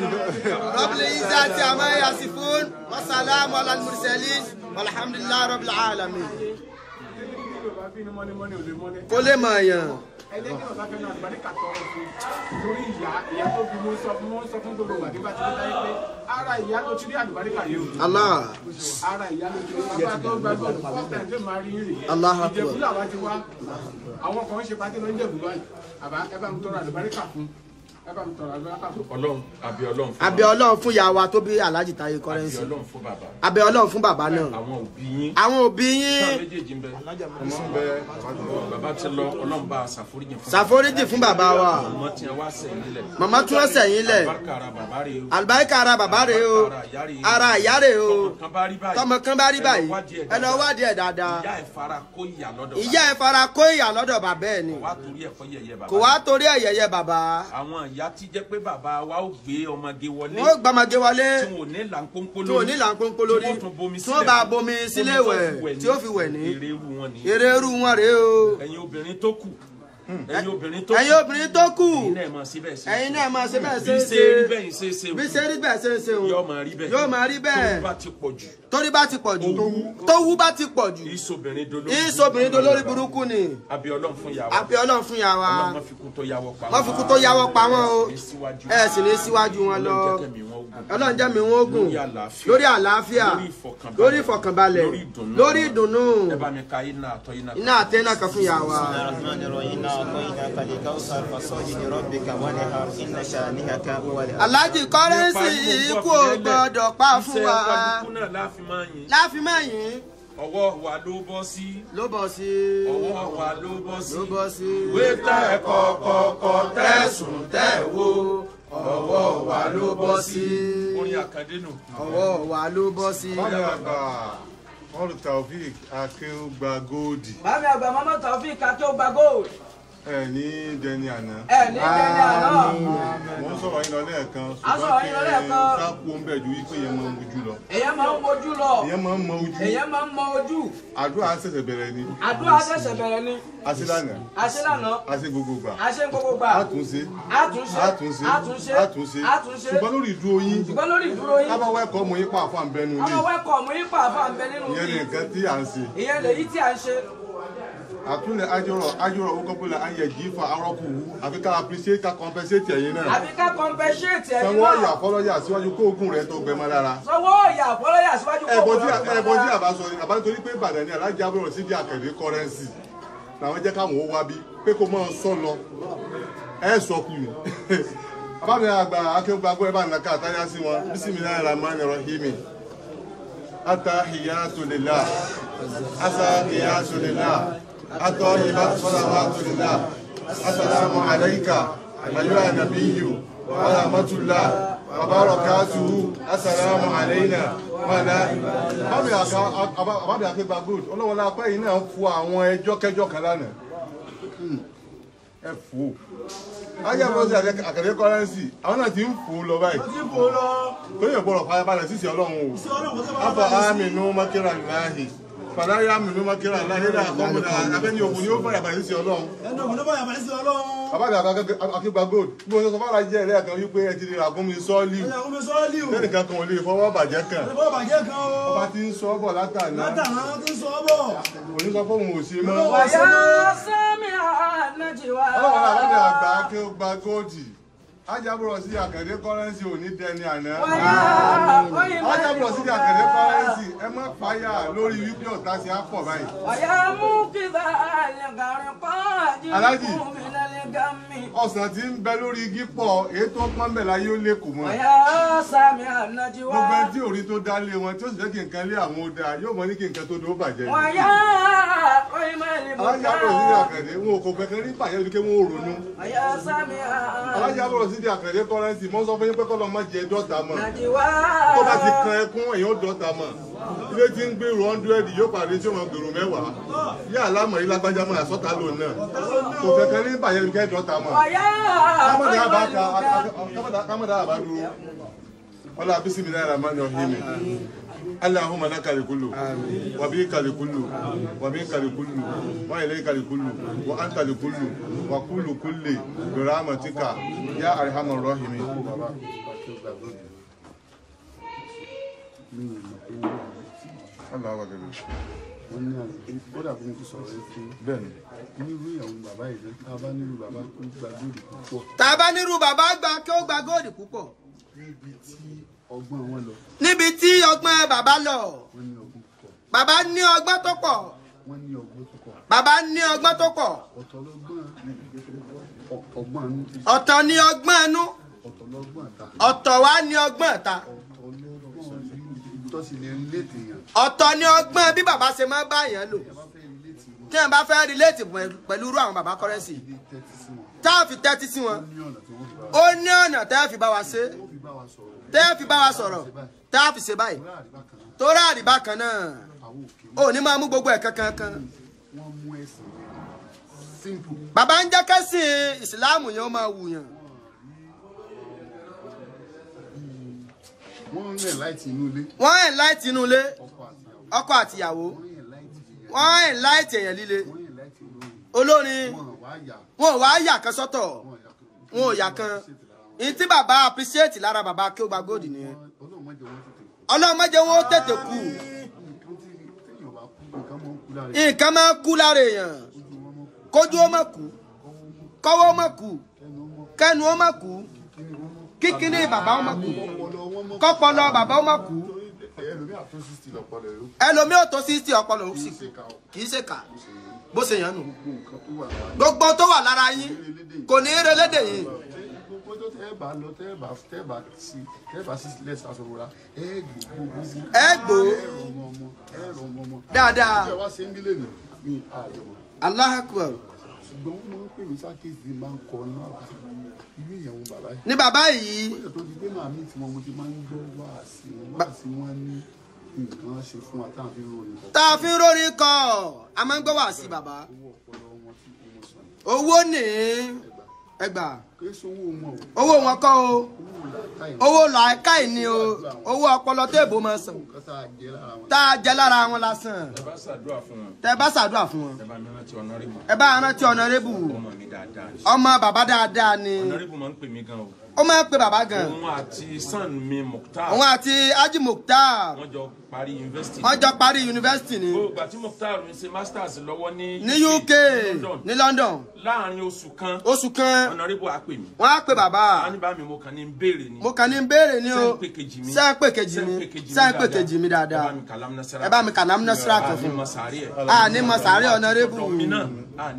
Rabbil izzati amma yasifun. Wa salamun alal mursalin. Walhamdulillahi rabbil alamin. Kó lè mọ̀ yàn. Ẹ jẹ́ kí bàbá fẹ́ràn àlùbáríkà tọrọ fún torí ìyá ìyá tó bí mo sọ fún gbogbo ìgbà nígbà tí mo dáyé pé ara ìyá ló ti rí àlùbáríkà yìí o. Allah. Ara ìyá ló ti rí bàbá tó gbàgbọ́ first time tó máa rí rè. Allah akbar. Ìjẹ̀bú làwa ti wá. Àwọn kan ń ṣe patí lọ ń jẹ̀bú báyìí. Àbá ẹ bá mi tọrọ àlùbáríkà fún. Ẹ bá mi tọrọ àlùbáríkà fún. Ọlọ́run àbí Ọlọ́run fún Àbí Ọlọ́run fún ìyá wa tó bí Alhaji Táyé àbí Kọ́rẹ́ǹsì. Ọlọ́run fún bàbá. Àbí Ọlọ́run fún bàbá náà. Àwọn òbí yín. Àwọn òbí yín. Sáà méjèèjì ń bẹ. Ọmọ ń bẹ Bàbá ti lọ Ọlọ́run bá a ṣàforíjì fún. Ṣàforíjì fún bàbá wa. Màmá tí wọ́n wá sẹ́yìn nílẹ̀. Màmá tí wọ́n sẹ̀yìn lẹ̀. Àlùbáríkà ara bàbá rè o. Àlùbáríkà ara bàbá rè o. Ara ìyá rè o. Tọmọ kan bá rí báyìí. Tọmọ kan bá rí báyìí. Ẹ lọ wádìí ẹ̀ dáadáa. Ìyá ẹ̀ fara kó ìyà lọ́dọ̀ bàbá. Ìyá ẹ̀ fara kó ìyà lọ́dọ̀ bàbá ẹ̀ ni. Kò wá torí ẹ̀ kọ́ yẹ̀yẹ́ bàbá. Kò wá torí ẹ̀ yẹ̀yẹ́ bàbá. Àwọn ìyá tí jẹ́ pé bàbá wa ó gbé ọmọge wọlé. Wọ́n gbàmọ̀gé wọlé. Tí wọn ò ní là ń pọ́npọ́ lórí. Tí wọn ò ní là ń pọ́npọ́ lórí. Tí wọ́n tún bomi Tí wọ́n bá bomi sílé wẹ̀ tí ó fi wẹ̀ ní. Èrè irú wọn ni. Èrè irú wọn rèé o. Ẹ̀yin obìnrin tó kù. Ẹ̀yin obìnrin tó kù. Ẹ̀yin obìnrin tó kù. Ẹ̀yin náà máa ṣe bẹ́ẹ̀ ṣe. Ẹ̀yin náà máa ṣe bẹ́ẹ̀ ṣe Bí ń ṣe ṣe. rí bẹ́ẹ̀ ṣe ṣe o. Bí ṣe rí bẹ́ẹ̀ ṣe ń ṣe o. Yóò máa rí bẹ́ẹ̀. Yóò máa rí bẹ́ẹ̀. Tó bá ti pọ̀ jù. Torí bá ti pọ̀ jù. Tówú bá ti pọ̀ jù. Ìsobìnrin dolórí. Ìsobìnrin dolórí burúkú ni. Àbí Ọlọ́run fún ìyàwó. Àbí Ọlọ́run fún ìyá wa. Ọlọ́run má fi kú tó yáwọ́ pa wọ́n. Má fi kú tó yáwọ́ pa wọ́n o. Ẹ sì ní síwájú. Ẹ sì ní síwájú wọn lọ. Ọlọ́run jẹ́ kẹ́mi wọn ó gùn. Ọlọ́run jẹ́ mi wọ́n ó gùn. Lórí àlàáfíà. Lórí àlàáfíà. Lórí ìfọ̀kànbalẹ̀. Lórí ìfọ̀kànbalẹ̀. Lórí ìdùnnú. Lórí ìdùnnú. Ẹ bá mi ka iná àtọ́ iná. Iná àtẹ iná kan fún ìyá wa. Bismillahir Rahmanir Rahim. Inna a'tainaka al-kawthar fasalli li rabbika wanhar inna shani'aka huwal abtar. Alhaji Kọ́rẹ́ǹsì ikú ò gbọ́dọ̀ pa fún wa. Iṣẹ́ kálukú náà láàfin máa yìn. Láàfin máa yìn. Ọwọ́ wa ló bọ́ sí. Ló bọ́ sí. Ọwọ́ wa ló bọ́ sí. Ló bọ́ sí. Ìwé tẹ́ kọ̀kọ̀kọ̀ tẹ̀sùn tẹ̀ wo. Ọwọ́ wa ló bọ́ sí. Orin Àkàndé nù. Ọwọ́ wa ló bọ́ sí. Bámi àgbà Mọ́rù Taofik Akéúgba Góòdì. Bámi àgbà Mọ́mọ́ Taofik Akéúgba Gold. Ẹ ní dẹni àná. Ẹ ní dẹni àná. Mo ń sọ̀rọ̀ yín lọ lẹ́ẹ̀kan. A sọ̀rọ̀ yín lọ lẹ́ẹ̀kan. Ṣùgbọ́n kí n sápò ń bẹ̀ ju wípé èèyàn máa ń wojú lọ. Èèyàn máa ń wojú lọ. Èèyàn máa ń mọ ojú. Èèyàn máa ń mọ ojú. Àdúrà ṣẹ̀ṣẹ̀ bẹ̀rẹ̀ ni. Àdúrà ṣẹ̀ṣẹ̀ bẹ̀rẹ̀ ni. A ṣe lánàá. A ṣe lánàá. A ṣe gbogbo gbà. A ṣe gbogbo gbà. Àtúnṣe. Àtúnṣe. Àtúnṣe. Àtúnṣe. Àtúnṣe. Àtúnṣe. Ṣùgbọ́n lórí ìdúró yín. Ṣùgbọ́n lórí ìdúró yín. Ká bá wẹ́kọ̀ọ́ mú yín pa àfọ̀ àǹbẹ́nu Ká ilé. bá wẹ́kọ̀ọ́ mú yín pa àfọ̀ àǹbẹ́ nínú Ìyẹn ilé. ni nǹkan tí à ń ṣe. Ìyẹn lèyí tí à ń ṣe. Àtúnlẹ̀ ajọ́rọ̀ ajọ́rọ̀ owó kọ́pọ̀lá ayẹ̀ jí fa arọ́kù wú àfi ká appreciate ká compensate ẹ̀yin náà. Àfi ká compensate ẹ̀yin náà. Sanwó ọ̀yà fọlọ́yà síwájú kó oògùn rẹ̀ tó gbẹmọ lára. Sanwó ọ̀yà fọlọ́yà síwájú kó oògùn rẹ̀ tó gbẹmọ lára. Ẹ̀bọ̀n tí àbá sọ ni àbá nítorí pé Ìbàdàn ni Alhaji Abdul Rasidi Akande Currency làwọn jẹ́ káwọn ó wá bí pé kó máa sọ lọ ẹ sọ kù ni. Àbámi àgbà akéwàgbọ́ ẹ bá nàka àtàyà sí wọn Bismillahir Rahmanir Rahim. Attahiyatu lillah. Asahiyatu lillah. At-tayyibatu salawatu lillah. Assalamu alayka ayyuha nabiyyu wa rahmatullah wa barakatuhu. Assalamu alayna wa ala. Àbámi àkégbà good. Ọlọ́wọ́lá apá yìí náà fún àwọn ẹjọ́ kẹjọ́ kan lánàá. Ẹ fò. Ajá bọ́ sí Àkàndé Currency, àwọn náà ti ń fò lọ báyìí. Tó yẹ gbọ́dọ̀ farabalẹ̀ sísè Ọlọ́run o. Afa aminu makira láàyè. Fàdáyà aminu makira láàyè ní àkọ́kọ́dà abẹ́ni ògùn ni ó farabalẹ̀ sísè Ọlọ́run. Ẹni ògùn ló farabalẹ̀ sísè Ọlọ́run. Bàbá mi Akégbà Gold, bí mo sọ fún alájẹ ẹ̀rẹ́ kan wípé ẹ ti di ràgúnmi sọ́ọ́lì. Lẹ́nìkan kan ò lè fọwọ́ bàjẹ́ kan. Ọba ti ń sọ ọ́ bọ̀ látàná. Látàná ti ń sọ ọ́ bọ̀. Òní sọ fóun ò ṣe mọ́. Wàyà sẹ́mi ànájìwá. Ọlọ́run àwọn àgbà Akégbà Gold. Ajábọ̀rọ̀ sí Àkàndé Currency ò ní dẹni àná. Ajábọ̀rọ̀ sí Àkàndé Currency ẹ má fàyà lórí wípé ọ̀tá ṣe á pọ̀ báyìí. Aláàjì ọ̀sán tí ń bẹ lórí igi pọ̀ èyí tó pọ́n bẹ̀ láyé ó lè kò mọ́. Gbogbo ẹni tí òrí tó dá lé wọn tí ó sì fẹ́ kí nǹkan lé àwọn ó dáa yóò mọ ní kí nǹkan tó dó bàjẹ́. Alájábọ̀rọ̀ sí Àkàndé wọn kò fẹ́ kí rí bàjẹ́ lórí kí wọ́n ò ronú. Alájábọ̀rọ̀ sí Àkàndé Currency mọ́ sọ fún yín pé kọ́ lọ́ má jẹ dọ́ta mọ́. Tó bá ti kan ẹkún èyàn ó dọ́ta mọ́. Ilé tí ń gbèrò 100 yóò pàdé tí ó máa gbèrò 10. Yá àlámọ̀ yìí lágbájá máa sọ́ta lò náà. Kò fẹ́ kí rí bàjẹ́ lórí kí dọ́ta mọ́. Kámọ́dá àbá dúró. Ọlá bismillahir rahmanir rahim. Allahumma laka al-kullu wa bika al-kullu wa minka al-kullu wa ilayka al-kullu wa anta al-kullu wa kullu kulli bi rahmatika ya arhamar rahimin. Allahu akbar. Tá bá nírú bàbá gba kí ó gba góòdì púpọ̀. Níbi tí ọgbọ́n bàbá lọ. Bàbá ní ọgbọ́n tó pọ̀. Bàbá ní ọgbọ́n tó pọ̀. Ọ̀tọ̀ ní ọgbọ́n ẹnu. Ọ̀tọ̀ wá ní ọgbọ́n ìta. Ọ̀tọ̀ ní ọgbọ́n bí bàbá ṣe máa bá èèyàn lò. Tí wọ́n bá fẹ́ relate pẹ̀lú irú àwọn bàbá Currency. Tá a fi tẹ́tí sí wọn. Ó ní ọ̀nà tẹ́ fi bá wa ṣe. Tẹ́ fi bá wa sọ̀rọ̀ tá a fi ṣe báyìí tó ráàrí bákan náà ò ní máa mú gbogbo ẹ̀ kankan. Bàbá ń jẹ́ kẹ́sìn ìsìláàmù yẹn ó máa wù yàn. Wọ́n ẹ̀ láìtì inú ilé ọkọ àtìyàwó wọ́n ẹ̀ láìtì èèyàn líle olórin wọn ò wá yà kan sọ́tọ̀ wọn ò yà kan. Ìtí bàbá appreciate lára bàbá kí ó gba góòdì nìyẹn. Ọlọ́run má jẹ́ wọ́n tètè kú. Nǹkan máa kú lára èèyàn. Kójú ó má kú. Kọ́wọ́ ó má kú. Kẹ́nu ó má kú. Kíkíní bàbá ó má kú. Kọ́pọlọ bàbá ó má kú. Ẹlòmíì ò tó 60 ọpọlọ ó sì kú. Kì í ṣe kà. Bó ṣe yàn nù. Gbogbo tó wà lára yín kò ní í relédè yìí. Ẹ gbó dáadáa. Allahu Akbar. Ní bàbá yìí. Tá a fi ń rórin kọ, a máa ń gbọ́ wàásì bàbá. Owó ní ẹgbà. Owó wọn kọ́ o. Owó làákàyè ni o. Owó ọpọlọ téèbó máa sàn. Tá a jẹ lára wọn lásán. Tẹ bá ṣàdúrà fún wọn. Ẹ bá rántí ọ̀nàrẹ́bù. Ọmọ bàbá dáadáa ni. Ọ̀nàrẹ́bù máa ń pè mí gan o. Ó máa ń pè bàbá gan. Òun àti son mi Mukhtar. Òun àti Haji Mukhtar. Wọ́n jọ parí yunifásitì. Wọ́n jọ parí yunifásitì ni. Gbogbo àti Mukhtar ń ṣe masters lọ́wọ́ ní. Ní UK ní London. Láàárín oṣù kan. Oṣù kan. Ọ̀nàrẹ́bù á pè mí. Wọ́n á pè bàbá. A ní bá mi mo kàn ní béèrè ni. Mo kàn ní béèrè ni o. Sẹ́ ń pè kejì mi. Sẹ́ ń pè kejì mi dáadáa. Ẹ bá mi kàlámù Ẹ bá mi kàlámù násírà kan fún mi. A ní mọ sàárẹ̀ ọ̀nàrẹ́bù. Mi náà.